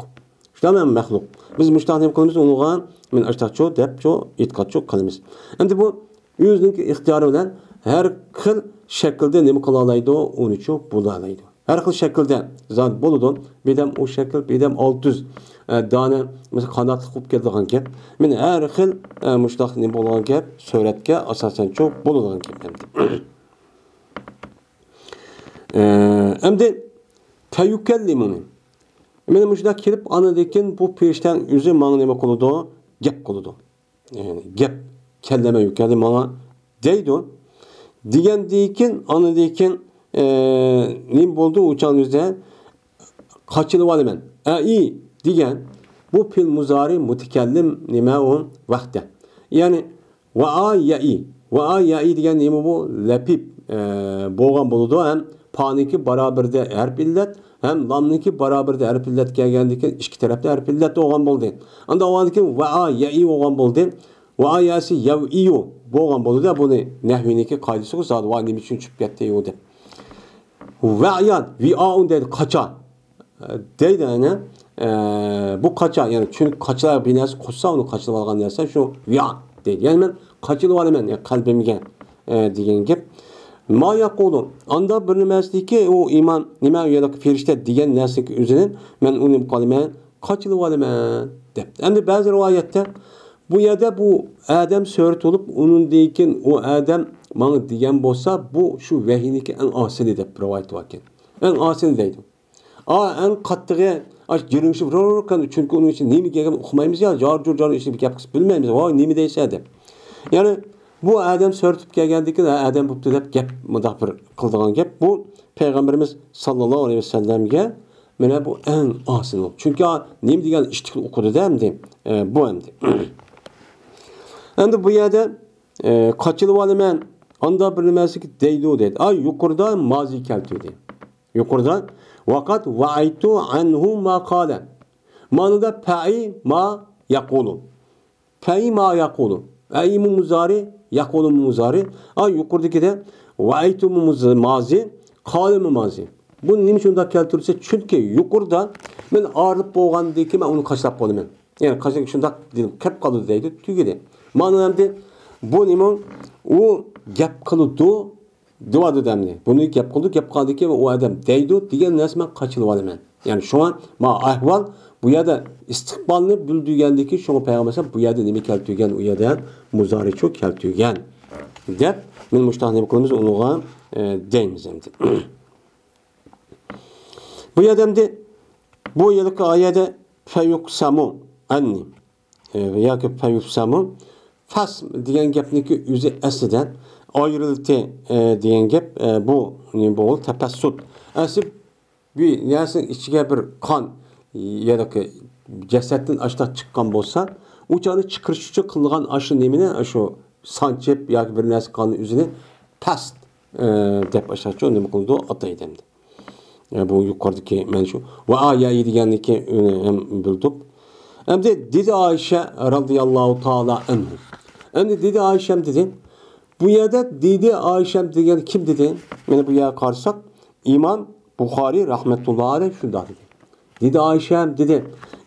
شۇنداق مەخلۇق. بىز مۇشۇنداق نېمە قىلىمىز ئۇنىڭغا؟ مەن ئاشتاقچۇ دەپچۇ ئېتىقادچۇ قىلىمىز. ئەمدى بۇ ئۆزىنىڭكى ئىختىيارى بىلەن ھەر خىل شەكىلدە نېمە قىلالايدۇ؟ ئۇنىچۇ بولالايدۇ. ھەر خىل شەكىلدە زادى بولىدۇ. بىردەم ئۇ شەكىل، بىردەم ئالتە يۈز، ئە، دانە، مەسىلەن، قاناتلىق بولۇپ كېلىدىغان گەپ. مانا ھەر خىل، ئە، مۇشۇنداق نېمە بولغان گەپ، سۈرەتكە ئاساسەنچۇ بولىدىغان گەپ ئەمدى. ئە، ئەمدى فەيۇكەللىمۇنى. مانا مۇشۇنداق كېلىپ، ئاندىن كېيىن بۇ پېرىشتەنىڭ ئۆزى ماڭا نېمە قىلىدۇ؟ گەپ قىلىدۇ. يەنى گەپ، كەللەمە يۇكەللىمۇ ماڭا دەيدۇ. دېگەندىن كېيىن، ئاندىن كېيىن، ئە، نېمە بولدى؟ ئۇ چاغنىڭ ئۆزىدە قاچىلىۋالىمەن. ئەئى دېگەن بۇ پېئىل مۇزارى مۇتەكەللىم نېمە ئۇ؟ ۋەقتى. يەنى ۋەئا يەئى. ۋەئا يەئى دېگەن نېمە بۇ؟ لەپىپ، ئە، بولغان بولىدۇ. ھەم پانىڭكى بارابىرىدە ھەرپ ئىللەت، ھەم لامنىڭكى بارابىرىدە ھەرپ ئىللەت كەلگەندىن كېيىن ئىككى تەرەپتە ھەرپ ئىللەت بولغان بولدى. ئاندىن ئاۋۋالدىن كېيىن ۋەئا يەئى بولغان بولدى. ۋەئا يەسى يەۋئىيۇ بولغان بولىدۇ. بۇنى نەھۋىنىڭكى قائىدىسىغۇ زادى ۋاي نېمە ئۈچۈن چۈشۈپ كەتتى يۇ دەپ. ۋەئيان، ۋىئائۇن دەيدۇ، قاچا. دەيدۇ، يەنى، ئە، بۇ قاچا، يەنى چۈنكى قاچىلار بىر نەرسە قۇسسا، ئۇنى قاچىلىۋالغان نەرسە شۇ ۋىئا دەيدۇ. يەنى مەن قاچىلىۋالىمەن، يەنى قەلبىمگە، ئە، دېگەن گەپ. ما يەقۇلۇ، ئانداق بىر نېمەسىدىكى ئۇ ئىمان، نېمە، يەنى پېرىشتە دېگەن نەرسىنىڭكى ئۆزىنى مەن ئۇنى نېمە قىلىمەن، قاچىلىۋالىمەن دەپتۇ. ئەمدى بەزى رىۋايەتتە بۇ يەردە بۇ ئادەم سۈرىتى بولۇپ، ئۇنىڭدىن كېيىن ئۇ ئادەم ماڭا دېگەن بولسا، بۇ شۇ ۋەھىينىڭكى ئەڭ ئاسىلى دەپ رىۋايەت باركەن. ئەڭ ئاسىلى دەيدۇ. ئا، ئەڭ قاتتىقى، ئاش جىرىڭشىپ، رور كەلدى. چۈنكى ئۇنىڭ ئىچىدە نېمە گەپنى ئۇقمايمىز يا، جار جۇر جارنىڭ ئىچىدە بىر گەپ قىلسا بىلمەيمىز. ۋاي، نېمە دەيسەن دەپ. يەنى بۇ ئادەم سۈرىتىپ كەلگەندىن كېيىن، ھە، ئادەم بوپتۇ دەپ گەپ، مۇنداق بىر قىلىدىغان گەپ. بۇ پەيغەمبىرىمىز ساللاللاھۇ ئەلەيھى ۋەسەللەمگە مانا بۇ ئەڭ ئاسىنى. چۈنكى نېمە دېگەن ئىشتىكىل ئوقۇدى-دە ئەمدى. ئە، بۇ ئەمدى. ئەمدى بۇ يەردە ئە، قاچىلىۋالىمەن، ئاندا بىر نېمەسى دەيدۇ دەيدۇ. ئا، يۇقىرىدا مازى كەلتۈردى. يۇقىرىدا ۋەقەت ۋەئەيتۇ ئەنھۇ ما قالە. مانىدا پەئى ما يەقۇلۇ. پەئى ما يەقۇلۇ. ئەيمۇ مۇزارى، يەقۇلۇمۇ مۇزارى. ئا، يۇقىرىدىكىدە ۋەئەيتۇمۇ مۇز-، مازى، قالىمۇ مازى. بۇ نېمە شۇنداق كەلتۈرسە؟ چۈنكى يۇقىرىدا مەن ئايرىلىپ بولغاندىن كېيىن مەن ئۇنى قاچىلاپ بولىمەن. يەنى قاچان شۇنداق دېدىم، كەپ قالىدۇ دەيدۇ، تۈگىدى. مانا ئەمدى بۇ نېمە؟ ئۇ گەپ قىلىدۇ، دېۋادۇ دەمنى. بۇنى گەپ قىلدۇق، گەپ قىلدىكى ئۇ ئادەم دەيدۇ دېگەن نەرسە مەن قاچىلىۋالىمەن. يەنى شۇڭا ما ئەھۋال بۇ يەردە ئىستىقبالنى بىلدۈرگەندىكى، شۇڭا پەيغەمبەر بۇ يەردە نېمە كەلتۈرگەن؟ ئۇ يەردە مۇزارىچۇ كەلتۈرگەن دەپ، مېنى مۇشتاق نېمە قىلىمىز ئۇنىڭغا، ئە، دەيمىز ئەمدى. بۇ يەردە ئەمدى بۇ يىلقى ئايەدە فەيۇقسەمۇ ئەننى، ئە، ياكى فەيۇقسەمۇ فەس دېگەن گەپنىكى ئۆزى ئەسلىدە ئايرىلتى، ئە، دېگەن گەپ، ئە، بۇ نېمە بولغىلى تەپەسسۇت. ئەسلى بىر نەرسىنىڭ ئىچىگە بىر قان ياكى جەسەتتىن ئاشتاق چىققان بولسا، ئۇ چاغنى چىقىرىش ئۈچۈن قىلىدىغان ئاشۇ نېمىنى، ئاشۇ سانچىپ ياكى بىر نەرسە قاننىڭ ئۆزىنى پەس، ئە، دەپ ئاشتاقچۇ نېمە قىلىدۇ، ئاتايدۇ ئەمدى. ئە، بۇ يۇقىرىدىكى مەن شۇ ۋە ئايەي دېگەننىكى ئۈنى ھەم بىلدۇق. ئەمدى دېدى ئائىشە رەزىياللاھۇ تائالا ئەنھۇ. ئەمدى دېدى ئائىشەم دېدى. بۇ يەردە دېدى ئائىشەم دېگەن كىم دېدى؟ مانا بۇ يەرگە قارىساق، ئىمام بۇخارىي رەھمەتۇللاھى ئەلەيھ شۇنداق دېدى. دېدى ئائىشەم دېدى.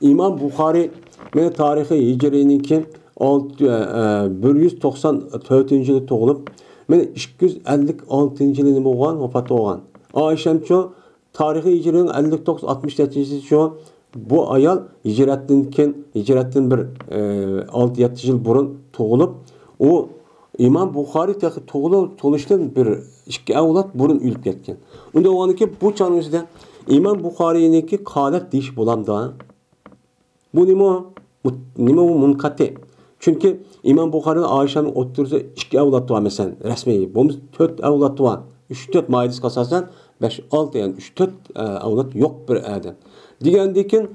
ئىمام بۇخارىي مانا تارىخى ھىجرىينىڭكى ئالتە، ئە، ئە، بىر يۈز توقسان تۆتىنچى يىلى تۇغۇلۇپ، مانا ئىككى يۈز ئەللىك ئالتىنچى يىلى نېمە بولغان؟ ۋاپات بولغان. ئائىشەمچۇ تارىخىي ھىجرىينىڭ ئەللىك توققۇز، ئاتمىش نەچچىنچى يىلىچۇ بۇ ئايال ھىجرەتتىن كېيىن، ھىجرەتتىن بىر، ئە، ئالتە، يەتتە يىل بۇرۇن تۇغۇلۇپ، ئۇ ئىمام بۇخارىي تېخى تۇغۇلۇپ، تۇغۇلۇشتىن بىر ئىككى ئەۋلاد بۇرۇن ئۆلۈپ كەتكەن. ئۇنداق بولغاندىكىن بۇ چاغنىڭ ئۆزىدە ئىمام بۇخارىينىڭكى قالەت دېيىش بولامدا؟ بۇ نېمە؟ بۇ نېمە؟ بۇ مۇنقەتى. چۈنكى ئىمام بۇخارىي ئائىشەنىڭ ئوتتۇرىسىدا ئىككى ئەۋلاد بار، مەسىلەن، رەسمىي. بولمىسا تۆت ئەۋلاد بار. ئۈچ تۆت مائىدىسىگە ئاساسەن بەش، ئالتە، يەنى ئۈچ، تۆت، ئە، ئەۋلاد يوق بىر ئادەم. دېگەندىكىن،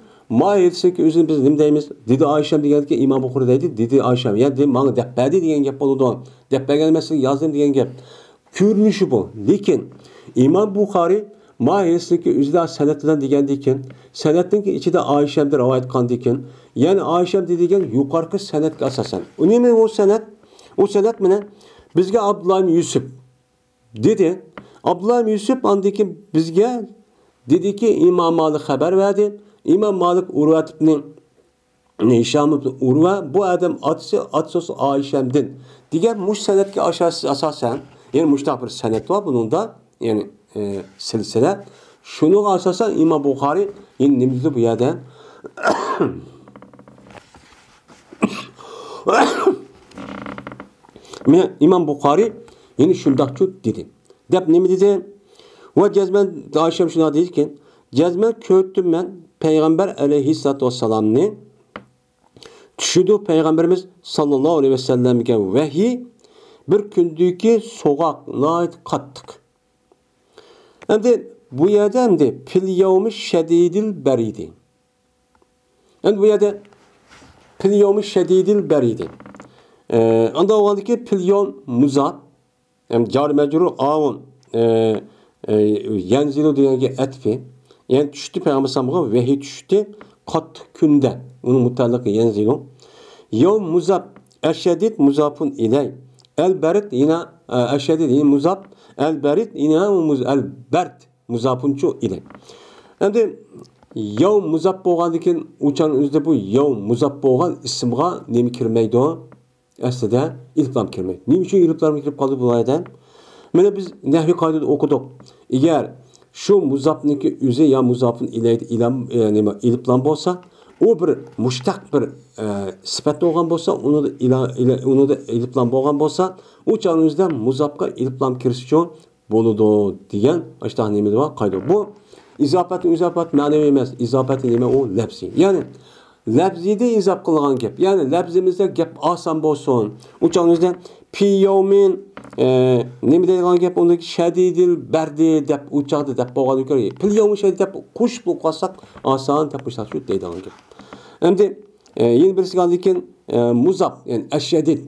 مائىدىسىدىكى ئۆزىنى بىز نېمە دەيمىز؟ دېدى ئائىشەم دېگەندىكىن ئىمام بۇخارىي دەيدۇ، دېدى ئائىشەم. يەنى دېدى، ماڭا دەپ بەردى دېگەن گەپ بولىدۇ. دەپ بەرگەن ئەمەس، يازدىم دېگەن گەپ. كۆرۈنۈشى بۇ. لېكىن ئىمام بۇخارىي ماھىيەتتىكى ئۆزىدە سەنەد بىلەن دېگەندىكىن، سەنەدنىڭكى ئىچىدە ئائىشەمدىن رىۋايەت قىلغاندىكىن، يەنى ئائىشەم دېگەن يۇقىرىقى سەنەدكە ئاساسەن. ئۇ نېمە ئۇ سەنەد؟ ئۇ سەنەد مانا بىزگە ئابدۇللا ئىبن يۈسۈپ دېدى. ئابدۇللا ئىبن يۈسۈپ ئاندىن كېيىن بىزگە دېدىكى، ئىمام مالىك خەۋەر بەردى. ئىمام مالىك ئۇرۋەت ئىبنى ھىشام ئىبن ئۇرۋە، بۇ ئادەم ئاتىسى، ئاتىسى ئائىشەمدىن دېگەن مۇشۇ سەنەدكە ئاساس-، ئاساسەن، يەنى مۇشۇنداق بىر سەنەد بار بۇنىڭدا، يەنى، ئە، سىلسىلە. شۇنىڭغا ئاساسەن ئىمام بۇخارىي يەنە نېمە دېدى بۇ يەردە؟ مانا ئىمام بۇخارىي يەنە شۇنداقچۇ دېدى. دەپ نېمە دېدى؟ ۋە جەزمەن ئائىشەم شۇنداق دېدىكەن، جەزمەن كۆردۈم مەن پەيغەمبەر ئەلەيھىسسالاتۇ ۋەسسالامنى، چۈشىدۇ پەيغەمبىرىمىز ساللاللاھۇ ئەلەيھى ۋەسەللەمگە ۋەھىي، بىر كۈندىكى سوغۇق، ناھايىتى قاتتىق. ئەمدى بۇ يەردە ئەمدى پىل يەۋمى شەدىدىل بەرىدى. ئەمدى بۇ يەردە پىل يەۋمى شەدىدىل بەرىدى. ئە، ئانداق بولغاندىكى پىل يەۋم مۇزاپ، ھەم جار مەجرۇر ئاۋۇن، ئە، ئە، يەنزىلۇ دېگەنگە ئەتپى. يەنى چۈشتى پەيغەمبەر ئەلەيھىسسالامغا ۋەھىي چۈشتى. قاتتىق كۈندە. ئۇنىڭ مۇتەئەللىقى يەنزىلۇ. يەۋم مۇزاپ، ئەشەدىد مۇزاپۇن ئىلەي. ئەل بەرد يەنە، ئە، ئەشەدىد يەنە مۇزاپ. ئەل بەرد يەنە مۇز-، ئەل بەرد مۇزاپۇنچۇ ئىلەي. ئەمدى يەۋم مۇزاپ بولغاندىكىن ئۇ چاغنىڭ ئۆزىدە بۇ يەۋم مۇزاپ بولغان ئىسىمغا نېمە كىرمەيدۇ؟ ئەسلىدە ئېلىپلام كىرمەيدۇ. نېمە ئۈچۈن ئېلىپلام كىرىپ قالدى بۇ يەردە؟ مانا بىز نەھۋىي قائىدىدە ئوقۇدۇق. ئەگەر شۇ مۇزاپنىڭكى ئۆزى يا مۇزاپۇن ئىلەيدە ئىلام، ئە، نېمە، ئېلىپلام بولسا، ئۇ بىر مۇشتەق بىر، ئە، سۈپەت بولغان بولسا، ئۇنىڭدا ئىلا-، ئىلا-، ئۇنىڭدا ئېلىپلام بولغان بولسا، ئۇ چاغنىڭ ئۆزىدە مۇزاپقا ئېلىپلام كىرسىچۇ بولىدۇ دېگەن ئاشۇنداق نېمە بار، قائىدە. بۇ ئىزاپەتنى، ئىزاپەت مەنىۋى ئەمەس، ئىزاپەتنى نېمە ئۇ؟ لەپزى. يەنى لەپزىدە ئىزاپ قىلغان گەپ. يەنى لەپزىمىزدە گەپ ئاسان بولسۇن. ئۇ چاغنىڭ ئۆزىدە پى يەۋمىن، ئە، نېمە دەيدىغان گەپ؟ ئۇنىڭدىكى شەدىدىل بەردى دەپ ئۇ چاغدا دەپ بولغاندىن كۆرە، پىل يەۋمىن شەدىد دەپ قوشۇپ ئوقۇساق ئاسان دەپ مۇشۇنداق شۇ دەيدىغان گەپ. ئەمدى، ئە، يەنە بىرسىگە ئاندىن كېيىن، ئە، مۇزاپ، يەنى ئەششەدىد.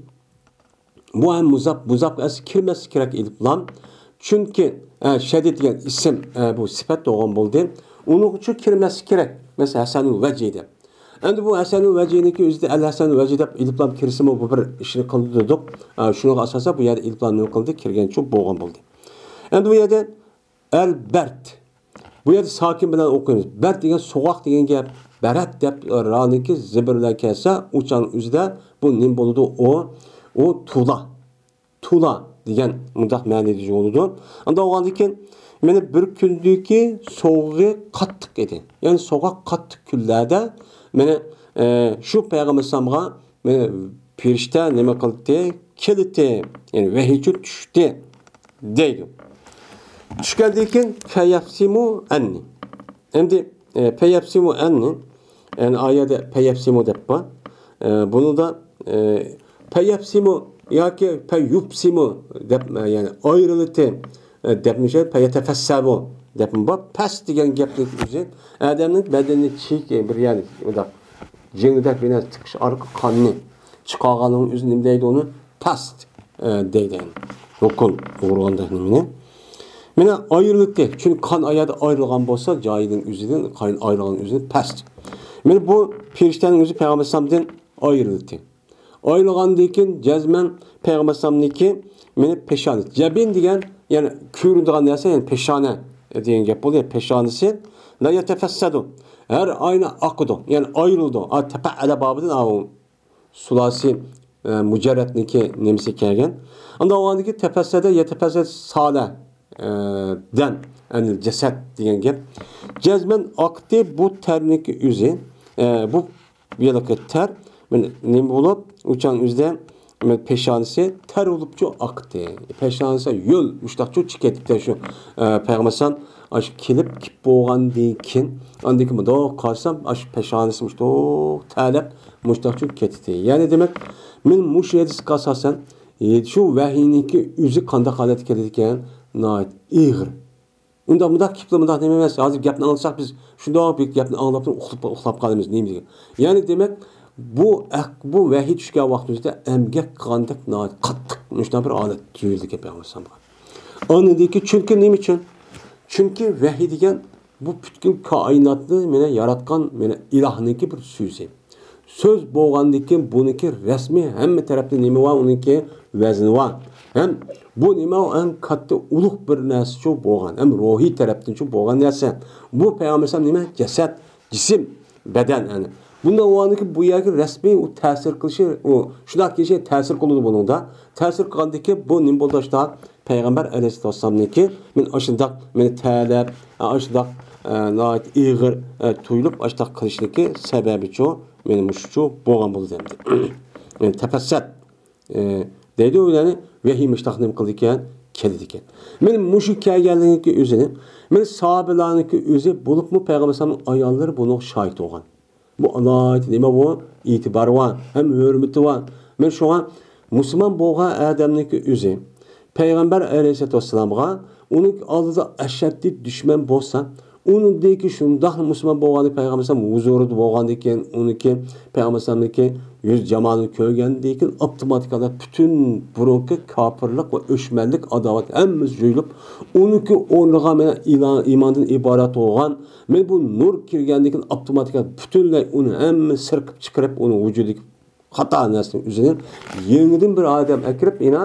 بۇ ھەم مۇزاپ، مۇزاپقا ئەسلى كىرمەسلىكى كېرەك ئېلىپلام. چۈنكى، ئە، شەدىد دېگەن ئىسىم، ئە، بۇ سۈپەت بولغان بولدى. ئۇنىڭ ئۈچۈن كىرمەسلىكى كېرەك. مەسىلەن، ھەسەنۇل ۋەجھى دەپ. ئەمدى بۇ ھەسەنۇل ۋەجھىنىڭكى ئۆزىدە ئەل ھەسەنۇل ۋەجھى دەپ ئېلىپلام كىرسىمۇ، بۇ بىر ئىشنى قىلدى دېدۇق. ئە، شۇنىڭغا ئاساسەن بۇ يەردە ئېلىپلام نېمە قىلدى؟ كىرگەنچۇ بولغان بولدى. ئەمدى بۇ يەردە ئەلبەرت. بۇ يەردە ساكىن بىلەن ئوقۇيمىز. بەرت دېگەن سوغۇق دېگەن گەپ. بەرەت دەپ رانىڭكى زېبىر بىلەن كەلسە، ئۇچان ئۆزىدە بۇ نېمە بولىدۇ؟ ئۇ، ئۇ تولا. تولا دېگەن مۇنداق مەنىدە بولىدۇ. ئانداق بولغاندىن كېيىن، مانا بىر كۈندىكى سوغۇقى قاتتىق ئىدى. يەنى سوغۇق قاتتىق كۈنلەردە مانا، ئە، شۇ پەيغەمبەر ئەلەيھىسسالامغا مانا پەرىشتە نېمە قىلدى؟ كېلىدى. يەنى ۋەھىيچۇ چۈشتى دەيدۇ. چۈشكەندىن كېيىن پەيەپسىمۇ ئەننى. ئەمدى، ئە، پەيەپسىمۇ ئەننى. يەنى ئايەدە پەيەپسىمۇ دەپ بار. ئە، بۇنىڭدا، ئە، پەيەپسىمۇ ياكى پەيۇپسىمۇ دەپ، ئە، يەنى ئايرىلىتى، ئە، دەپمۇ شۇ، پەيەتەفەسسەمۇ دەپمۇ بار. پەس دېگەن گەپنىڭ ئۆزى ئادەمنىڭ بەدىنىنى چېكى بىر يەرنى مۇنداق جىڭدەك بىر نەرسە چىقىش ئارقىلىق قاننى چىقارغاننىڭ ئۆزى نېمە دەيدۇ ئۇنى؟ پەس، ئە، دەيدۇ. رۇكۇن ئۇرغاندەك نېمىنى. مانا ئايرىلىتى. چۈنكى قان ئايەردە ئايرىلغان بولسا، جايىدىن ئۆزىدىن، قان ئايرىلغان ئۆزىدىن پەس. مانا بۇ پەرىشتەنىڭ ئۆزى پەيغەمبەر ئەلەيھىسسالامدىن ئايرىلىتى. ئايرىلغاندىن كېيىن جەزمەن پەيغەمبەر ئەلەيھىسسالامنىڭكى مانا پېشانە. جەبىن دېگەن، يەنى كۆرۈنىدىغان نەرسە، يەنى پېشانە دېگەن گەپ بولدى. يەنى پېشانىسى لا يەتەفەسسەدۇ. ھەر ئاينى ئاقىدۇ. يەنى ئايرىلىدۇ. ئا، تەپەئەلە بابىدىن ئاۋۇ سۇلاسى، ئە، مۇجەررەتنىكى نېمىسى كەلگەن. ئاندىن ئاۋۋالدىكى تەپەسسەدە يەتەفەسسەد سالە، ئە، دەن، ئەنىل جەسەد دېگەن گەپ. جەزمەن ئاقتى بۇ تەرنىكى ئۆزى. ئە، بۇ يىلقى تەر، مانا نېمە بولۇپ، ئۇچان ئۆزىدە، مانا پېشانىسى تەر بولۇپچۇ ئاقتى. پېشانىسى يۆل، مۇشتاقچۇ چىقىپ كېتىپتۇ شۇ، ئە، پەيغەمبەر ئەلەيھىسسالام ئاشۇ كېلىپ، كېلىپ بولغاندىن كېيىن، ئاندىن كېيىن مۇنداق قارىسام، ئاشۇ پېشانىسى مۇشتاق تەرلەپ، مۇشتاقچۇ كېتىپتۇ. يەنى دېمەك، مەن مۇشۇ ھەدىسكە ئاساسەن، ئى، شۇ ۋەھىينىڭكى ئۆزى قانداق ھالەتتە كېلىدىكەن؟ ناھايىتى ئېغىر. ئۇنداق، مۇنداق كېلىپلا مۇنداق نېمە ئەمەس. ھازىر گەپنى ئاڭلىساق، بىز شۇنداق بىر گەپنى ئاڭلاپلا ئۇخلاپ، ئۇخلاپ قالىمىز، نېمە دېگەن. يەنى دېمەك، بۇ ئەق-، بۇ ۋەھىي چۈشكەن ۋاقتىمىزدا ئەمگەك قىلغاندەك ناھايىتى قاتتىق مۇشۇنداق بىر ھالەت تۇيۇلىدىكەن پەيغەمبەر ئەلەيھىسسالامغا. ئاندىن كېيىن، چۈنكى نېمە ئۈچۈن؟ چۈنكى ۋەھىي دېگەن بۇ پۈتكۈل كائىناتنى مانا ياراتقان مانا ئىلاھنىڭكى بىر سۆزى. سۆز بولغاندىن كېيىن بۇنىڭكى رەسمىي ھەممە تەرەپتە نېمە بار؟ ئۇنىڭكى ۋەزنى بار. ھەم بۇ نېمە؟ ئەڭ كاتتا ئۇلۇغ بىر نەرسىچۇ بولغان. ھەم روھىي تەرەپتىنچۇ بولغان نەرسە. بۇ پەيغەمبەر ئەلەيھىسسالام نېمە؟ جەسەت، جىسىم، بەدەن، يەنى. بۇنداق بولغاندىكىن بۇ يەرگە رەسمىي ئۇ تەسىر قىلىشى، ئۇ شۇنداق كېلىشى تەسىر قىلىدۇ بۇنىڭدا. تەسىر قىلغاندىكىن بۇ نېمە بولدى ئاشۇنداق؟ پەيغەمبەر ئەلەيھىسسالامنىڭكى مەن ئاشۇنداق مېنى تەلەپ، ئاشۇنداق، ئە، ناھايىتى ئېغىر، ئە، تۇيۇلۇپ ئاشۇنداق قىلىشنىكى سەۋەبىچۇ، مېنى مۇشۇچۇ بولغان بولدى ئەمدى. يەنى تەپەسسەت، ئە، دەيدۇ، يەنى ۋەھىي مۇشۇنداق نېمە قىلىدىكەن، كېلىدىكەن. مېنى مۇشۇ كەلگەنلىكى ئۆزىنى، مېنى ساھابىلارنىڭكى ئۆزى بولۇپمۇ پەيغەمبەر ئەلەيھىسسالامنىڭ ئاياللىرى بۇنىڭغا شاھىت بولغان. بۇ ئالاھىدە نېمە بۇ؟ ئېتىبار بار، ھەم ھۆرمىتى بار. مەن شۇڭا مۇسۇلمان بولغان ئادەمنىڭكى ئۆزى پەيغەمبەر ئەلەيھىسسالاتۇ ۋەسسالامغا ئۇنىڭ ئالدىدا ئەشەددىي دۈشمەن بولسا، ئۇنىڭدىكى شۇنداق مۇسۇلمان بولغاندىن كېيىن، پەيغەمبەر ھۇزۇرىدا بولغاندىن كېيىن، ئۇنىڭكى پەيغەمبەر ئەلەيھىسسالامنىڭكى يۈز جامالىنى كۆرگەندىن كېيىن، ئاپتوماتىكلا پۈتۈن بۇرۇنقى كاپىرلىق ۋە ئۆچمەنلىك، ئاداۋەت ھەممىسى جۇيۇلۇپ، ئۇنىڭكى ئورنىغا مانا ئىلا-، ئىماندىن ئىبارەت بولغان مانا بۇ نۇر كىرگەندىن كېيىن ئاپتوماتىكا پۈتۈنلەي ئۇنى ھەممە سىرقىپ چىقىرىپ، ئۇنىڭ ۋۇجۇدىدىكى خاتا نەرسىنى ئۆزىدىن يېڭىدىن بىر ئادەم ئەكىرىپ، يەنە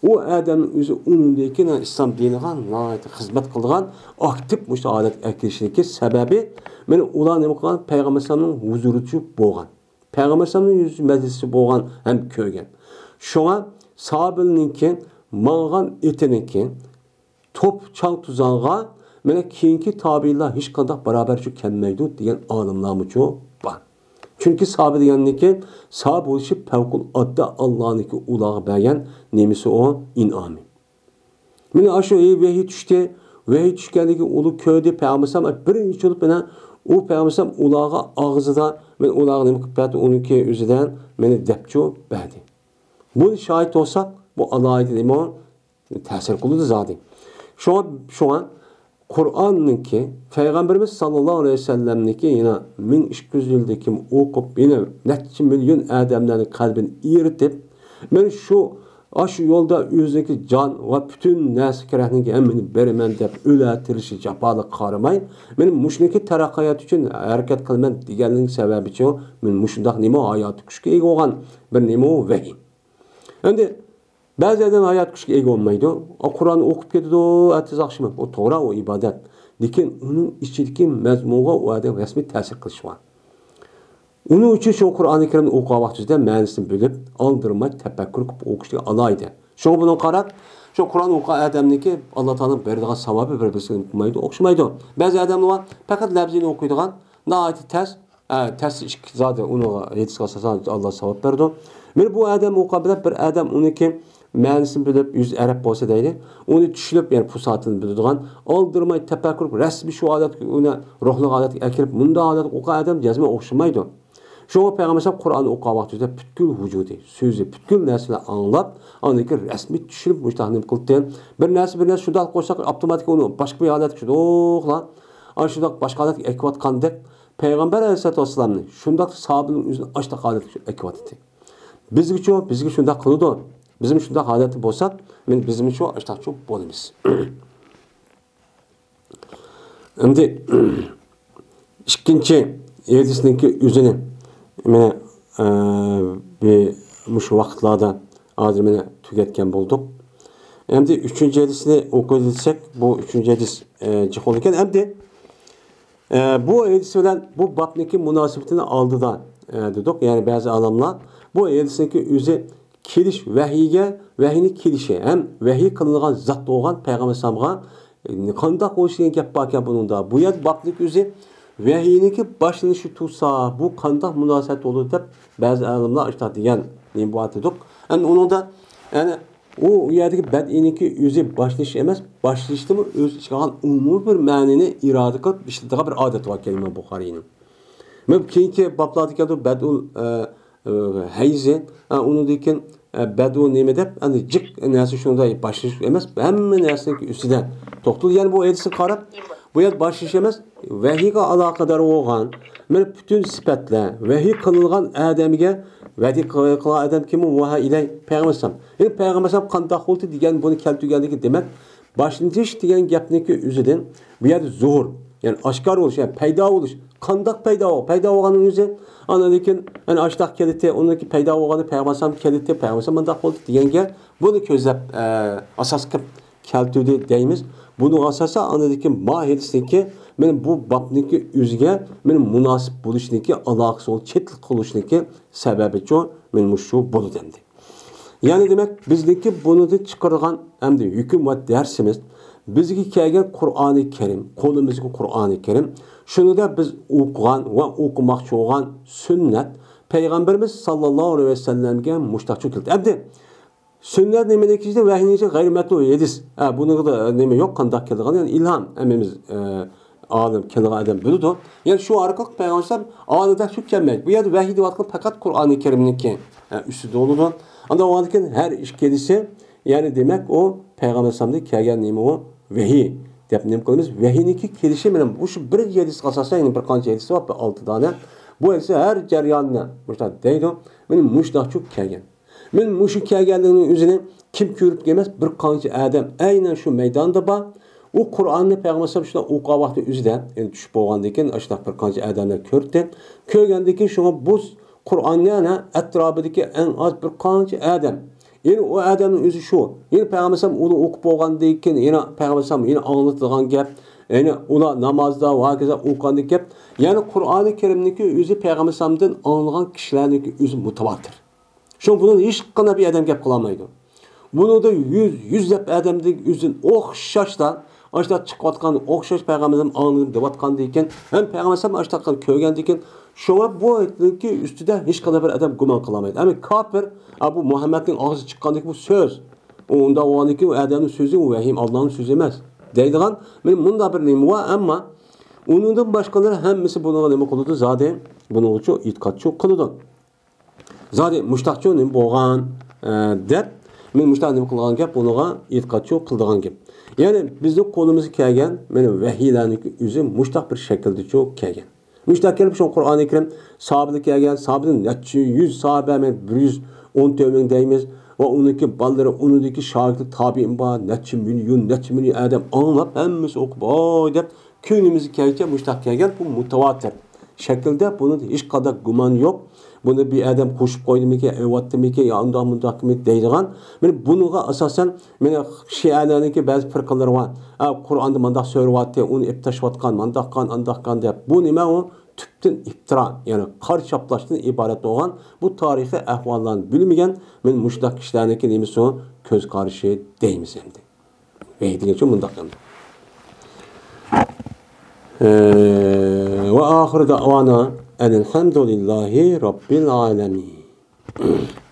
ئۇ ئادەمنىڭ ئۆزى ئۇنىڭدىن كېيىن ئىسلام دىنىغا ناھايىتى خىزمەت قىلىدىغان، ئاكتىپ مۇشۇ ھالەتكە ئەكىرىشىدىكى سەۋەبى، مانا ئۇلار نېمە قىلغان؟ پەيغەمبەر ئەلەيھىسسالامنىڭ ھۇزۇرىدا بولغان. پەيغەمبەر ئەلەيھىسسالامنىڭ يۈز مەجلىسى بولغان ھەم كۆرگەن. شۇڭا سابىلنىڭكى ماڭغان ئېتىنىڭكى توپ چاڭ توزانغا مانا كېيىنكى تابىئىنلار ھېچقانداق باراۋەرچۇ كەلمەيدۇ دېگەن ئالىملارمۇچۇ بار. چۈنكى سابى دېگەننىكى سابى بولۇشى پەۋقۇلئاددە ئاللانىڭكى ئۇلارغا بەرگەن نېمىسى ئۇ؟ ئىنئامى. مانا ئاشۇ ۋەھىي چۈشتى. ۋەھىي چۈشكەندىكى ئۇلار كۆردى، پەيغەمبەر ئەلەيھىسسالام بىرىنچى بولۇپ مانا ئۇ پەيغەمبەر ئەلەيھىسسالام ئۇلارغا ئاغزىدا مانا ئۇلارغا نېمە قىلىپ بەردى؟ ئۇنىڭكى ئۆزىدىن مانا دەپچۇ بەردى. بۇنى شاھىت بولساق، بۇ ئالاھىدە نېمە؟ تەسىر قىلىدۇ زادى. شۇڭا، شۇڭا قۇرئاننىڭكى، پەيغەمبىرىمىز ساللاللاھۇ ئەلەيھى ۋەسەللەمنىڭكى يەنە مىڭ ئىككى يۈز يىلدىن كېيىن ئوقۇپ، يەنە نەچچە مىليون ئادەملەرنىڭ قەلبىنى ئېرىتىپ، مانا شۇ ئاشۇ يولدا ئۆزىنىڭكى جان ۋە پۈتۈن نەرسە كېرەكنىڭكى ھەممىنى بېرىمەن دەپ ئۆلە تىرىشى جاپالىق قارىماي، مېنىڭ مۇشۇنىڭكى تەرەققىيات ئۈچۈن ھەرىكەت قىلىمەن دېگەننىڭ سەۋەبىچۇ، مېنىڭ مۇشۇنداق نېمە ھاياتىي كۈچكە ئىگە بولغان بىر نېمە ۋەھىي. ئەمدى بەزى ئادەم ھاياتىي كۈچكە ئىگە بولمايدۇ. ئۇ قۇرئان ئوقۇپ كېتىدۇ، ئەتىسى ئاخشىمى. ئۇ توغرا، ئۇ ئىبادەت. لېكىن ئۇنىڭ ئىچىدىكى مەزمۇنغا ئۇ ئادەم رەسمىي تەسىر قىلىشى بار. ئۇنىڭ ئۈچۈن شۇ قۇرئانى كەرىمنى ئوقۇغان ۋاقتىڭىزدا مەنىسىنى بىلىپ، ئالدىرىماي تەپەككۇر قىلىپ ئوقۇشنى ئالاھىدە. شۇڭا بۇنىڭغا قاراپ، شۇ قۇرئان ئوقۇغان ئادەمنىڭكى ئاللا تائالانىڭ بېرىدىغان ساۋابى بىر-بىرسىگە قىلمايدۇ، ئوخشىمايدۇ. بەزى ئادەملەر بار، پەقەت لەپزىنى ئوقۇيدىغان، ناھايىتى تەس، ئە، تەس ئىككى زادى ئۇنىڭغا ھېدىسقا ئاساسەن ئاللا ساۋاب بەرىدۇ. مېنى بۇ ئادەم ئوقۇغان بىلەن بىر ئادەم ئۇنىڭكى مەنىسىنى بىلىپ، يۈز ئەرەب بولسا دەيلى، ئۇنى چۈشىنىپ، يەنى پۇساتىنى بىلىدىغان، ئالدىرىماي تەپەككۇر، رەسمىي شۇ ھالەتكە، ئۇنى روھلۇق ھالەتكە ئەكىرىپ، مۇنداق ھالەتكە ئوقۇغان ئادەم جەزمەن ئوخشىمايدۇ. شۇڭا پەيغەمبەر ئەلەيھىسسالام قۇرئان ئوقۇغان ۋاقتىدا پۈتكۈل ۋۇجۇدى، سۆزى، پۈتكۈل نەرسىلەر ئاڭلاپ، ئاندىن كېيىن رەسمىي چۈشىنىپ مۇشۇنداق نېمە قىلدى. بىر نەرسە، بىر نەرسە شۇنداق قويساق، ئاپتوماتىك ئۇنى باشقا بىر ھالەتكە شۇنداقلا، ئانا شۇنداق باشقا ھالەتكە ئەكىۋاتقاندەك، پەيغەمبەر ئەلەيھىسسالاتۇ ۋەسسالامنى شۇنداق ساھابىنىڭ ئۆزىنى ئاشتاق ھالەتكە ئەكىۋاتىدۇ. بىزگىچۇ، بىزگە شۇنداق قىلىدۇ. بىزمۇ شۇنداق ھالەتتە بولساق، مەن بىزمۇچۇ ئاشتاقچۇ بولىمىز. ئەمدى ئىككىنچى ھەدىسنىڭكى ئۆزىنى مانا، ئە، بى-، مۇشۇ ۋاقىتلاردا ھازىر مانا تۈگەتكەن بولدۇق. ئەمدى ئۈچىنچى ھەدىسنى ئوقۇيلى دېسەك، بۇ ئۈچىنچى ھەدىس، ئە، جىق بولىدىكەن. ئەمدى، ئە، بۇ ھەدىس بىلەن بۇ بابنىڭكى مۇناسىۋىتىنى ئالدىدا، ئە، دېدۇق. يەنى بەزى ئالىملار بۇ ھەدىسنىڭكى ئۆزى كېلىش ۋەھىيگە، ۋەھىينى كېلىشى ھەم ۋەھىي قىلىنغان زات بولغان پەيغەمبەر ئەلەيھىسسالامغا، ئە، قانداق بولۇشى دېگەن گەپ باركەن بۇنىڭدا. بۇ يەردە بابنىڭكى ئۆزى ۋەھىينىڭكى باشلىنىشى تۇرسا، بۇ قانداق مۇناسىۋەت بولىدۇ دەپ بەزى ئالىملار ئاشۇنداق دېگەن نېمە بار دېدۇق. ئەمدى ئۇنىڭدا، يەنى ئۇ، ئۇ يەردىكى بەدئىنىڭكى ئۆزى باشلىنىش ئەمەس، باشلىنىشتىمۇ ئۆز ئىچىگە ئالغان ئومۇمىي بىر مەنىنى ئىرادە قىلىپ ئىشلىتىدىغان بىر ئادەت باركەن ئىمام بۇخارىينىڭ. مەن كېيىنكى بابلاردا كەلدى، بەدئۇل، ئە، ئە، ھەيزى، ئە، ئۇنىڭدىن كېيىن، ئە، بەدئۇ نېمە دەپ، ئەمدى جىق نەرسە شۇنداق باشلىنىش ئەمەس، ھەممە نەرسىنىڭ ئۈستىدە توختىلىدۇ. يەنى بۇ ھەدىسكە قاراپ، بۇ يەردە باشلىنىش ئەمەس، ۋەھىيگە ئالاقىدار بولغان، مانا پۈتۈن سۈپەتلەر، ۋەھىي قىلىنغان ئادەمگە، ۋەھىي قىلغان ئادەم كىم؟ ۋەھى ئىلەي، پەيغەمبەر ئەلەيھىسسالام. يەنى پەيغەمبەر ئەلەيھىسسالام قانداق بولدى دېگەن بۇنى كەلتۈرگەندىكى دېمەك، باشلىنىش دېگەن گەپنىڭكى ئۆزىدىن بۇ يەردە زۇھۇر، يەنى ئاشكارا بولۇش، يەنى پەيدا بولۇش. قانداق پەيدا بول-، پەيدا بولغاننىڭ ئۆزى، ئاندىن كېيىن، يەنى ئاشتاق كەلدى، ئۇنىڭكى پەيدا بولغاندا پەيغەمبەر ئەلەيھىسسالام كەلدى، پەيغەمبەر ئەلەيھىسسالام مۇنداق بولدى دېگەن گەپ، بۇنى كۆزلەپ، ئە، ئاساس قىلىپ كەلتۈردى دەيمىز. بۇنىڭغا ئاساسەن، ئاندىن كېيىن ما ھەدىسنىڭكى، مانا بۇ بابنىڭكى ئۆزىگە، مانا مۇناسىپ بولۇشنىڭكى، ئالاقىسى بولۇش، چېتلىق قىلىشنىڭكى سەۋەبىچۇ، مانا مۇشۇ بولىدۇ ئەمدى. يەنى دېمەك، بىزنىڭكى بۇنىڭدىن چىقىرىدىغان ئەمدى ھۆكۈم ۋە دەرسىمىز، بىزگە كەلگەن قۇرئانى كەرىم، قولىمىزدىكى قۇرئانى كەرىم، شۇنىڭدا بىز ئوقۇغان ۋە ئوقۇماقچى بولغان سۈننەت، پەيغەمبىرىمىز ساللاللاھۇ ئەلەيھى ۋەسەللەمگە مۇشتاقچۇ كەلدى. ئەمدى سۈننەت نېمىنىڭكى ئىچىدە؟ ۋەھىينىڭ ئىچىدە غەيرىي مەتلۇ ھەدىس. ھە، بۇنىڭدا نېمە يوق، قانداق كېلىدىغان، يەنى ئىلھام، ھەممىمىز، ئە، ئالىم، كېلىدىغان ئادەم بىلىدۇ. يەنى شۇ ئارقىلىق پەيغەمبەر ئەلەيھىسسالام ئالىدە شۇ كەلمەيدۇ. بۇ يەردە ۋەھىي دەۋاتقان پەقەت قۇرئانى كەرىمنىڭكى، ئە، ئۈستىدە بولىدۇ. ئاندىن ئۇنىڭدىن كېيىن ھەر ئىككىلىسى، يەنى دېمەك، ئۇ پەيغەمبەر ئەلەيھىسسالامدىن كەلگەن نېمە ئۇ؟ ۋەھىي دەپ نېمە قىلىمىز؟ ۋەھىينىڭكى كېلىشى مانا مۇشۇ بىر ھەدىسكە ئاساسەن يەنە بىر قانچە ھەدىس بار، بىر ئالتە دانە. بۇ ھەدىس ھەر جەريانىدا مۇشۇنداق دەيدۇ. مانا مۇشۇنداقچۇ كەلگەن. مانا مۇشۇ كەلگەنلىكنىڭ ئۆزىنى كىم كۆرۈپ ئەمەس، بىر قانچە ئادەم ئەينەن شۇ مەيداندا بار. ئۇ قۇرئاننى پەيغەمبەر ئەلەيھىسسالام شۇنداق ئوقۇغان ۋاقتى ئۆزىدە، يەنى چۈشۈپ بولغاندىن كېيىن ئاشۇنداق بىر قانچە ئادەملەر كۆردى. كۆرگەندىن كېيىن شۇڭا بۇ قۇرئاننى ئەنە ئەتراپىدىكى ئەڭ ئاز بىر قانچە ئادەم، يەنى ئۇ ئادەمنىڭ ئۆزى شۇ. يەنى پەيغەمبەر ئەلەيھىسسالام ئۇنى ئوقۇپ بولغاندىن كېيىن يەنە پەيغەمبەر ئەلەيھىسسالام يەنە ئاڭلىتىدىغان گەپ، يەنى ئۇلار نامازدا ۋە ھاكازا ئوقۇغاندىكى گەپ. يەنى قۇرئانى كەرىمنىڭكى ئۆزى پەيغەمبەر ئەلەيھىسسالامدىن ئاڭلىغان كىشىلەرنىڭكى ئۆزى مۇتەۋاتىر. شۇڭا بۇنى ھېچقانداق بىر ئادەم گەپ قىلالمايدۇ. بۇنىڭدا يۈز، يۈزلەپ ئادەمدىن ئۆزىدىن ئوخشاشلا، ئاشۇنداق چىقىۋاتقان ئوخشاش پەيغەمبەرلەر ئاڭلىدىم دەۋاتقاندىكىن، ھەم پەيغەمبەر ئەلەيھىسسالام ئاشۇنداق كۆرگەندىكىن، شۇڭا بۇ ئۆستىدە ھېچقانداق بىر ئادەم گۇمان قىلالمايدۇ. ئەمما كاپىر، ئا، بۇ مۇھەممەدنىڭ ئاغزى چىققاندىكى بۇ سۆز، ئۇ ئۇنداق بولغاندىكىن ئۇ ئادەمنىڭ سۆزى، ئۇ ۋەھىم ئاللانىڭ سۆزى ئەمەس دەيدىغان، مانا مۇنداق بىر نېمە بار. ئەمما ئۇنىڭدىن باشقىلار ھەممىسى بۇنىڭغا نېمە قىلىدۇ؟ زادى بۇنىڭغىچۇ ئېتىقادچۇ قىلىدۇ. زادى مۇشتاقچۇ نېمە بولغان، ئە، دەپ، مەن مۇشتاق نېمە قىلغان گەپ، ئۇنىڭغا ئېتىقادچۇ قىلىدىغان گەپ. يەنى بىزنىڭ قولىمىزغا كەلگەن، مانا ۋەھىيلەرنىڭ ئۆزى مۇشتاق بىر شەكىلدىچۇ كەلگەن. مۇشتاق كېلىپ، شۇ قۇرئانى كەرىم ساھابىدىن كەلگەن، ساھابىدىن نەچچە يۈز ساھابە، مانا بىر يۈز ئون تۆت مىڭ دەيمىز، ئۇ ئۇنىڭكى بالىلىرى، ئۇنىڭدىكى شاگىرتلىرى، تابىئىن بار، نەچچە مىليون، نەچچە مىليون ئادەم ئاڭلاپ، ھەممىسى ئوقۇپ، ۋاي دەپ، كۆڭلىمىزگە كەلگەنچە مۇشۇنداق كەلگەن، بۇ مۇتەۋاتىر شەكىلدە، بۇنىڭدا ھېچقانداق گۇمان يوق. بۇنى بىر ئادەم قوشۇپ قويدىمىكىن، ئېۋەتتىمىكىن، يا ئۇنداقمۇ، مۇنداقمۇ دەيدىغان. مانا بۇنىڭغا ئاساسەن، مانا شىئەلەرنىڭكى بەزى پىرقىلىرى بار. ھە، قۇرئاندا مانداق سۆرىۋاتتى، ئۇنى ئېلىپ تاشلىۋاتقان، مانداققان، ئانداققان دەپ. بۇ نېمە ئۇ؟ تۈپتىن ئىپتىرا، يەنى قارا چاپلاشتىن ئىبارەت بولغان بۇ تارىخىي ئەھۋاللارنى بىلمىگەن، مانا مۇشۇنداق كىشىلەرنىڭكى نېمىسى ئۇ؟ كۆز قارىشى دەيمىز ئەمدى. ۋەھىي دېگەنچە مۇنداق ئەمدى. ئە، ۋە ئاخىر دەۋانا ئەلھەمدۇلىللاھى رەببىل ئالەمىن.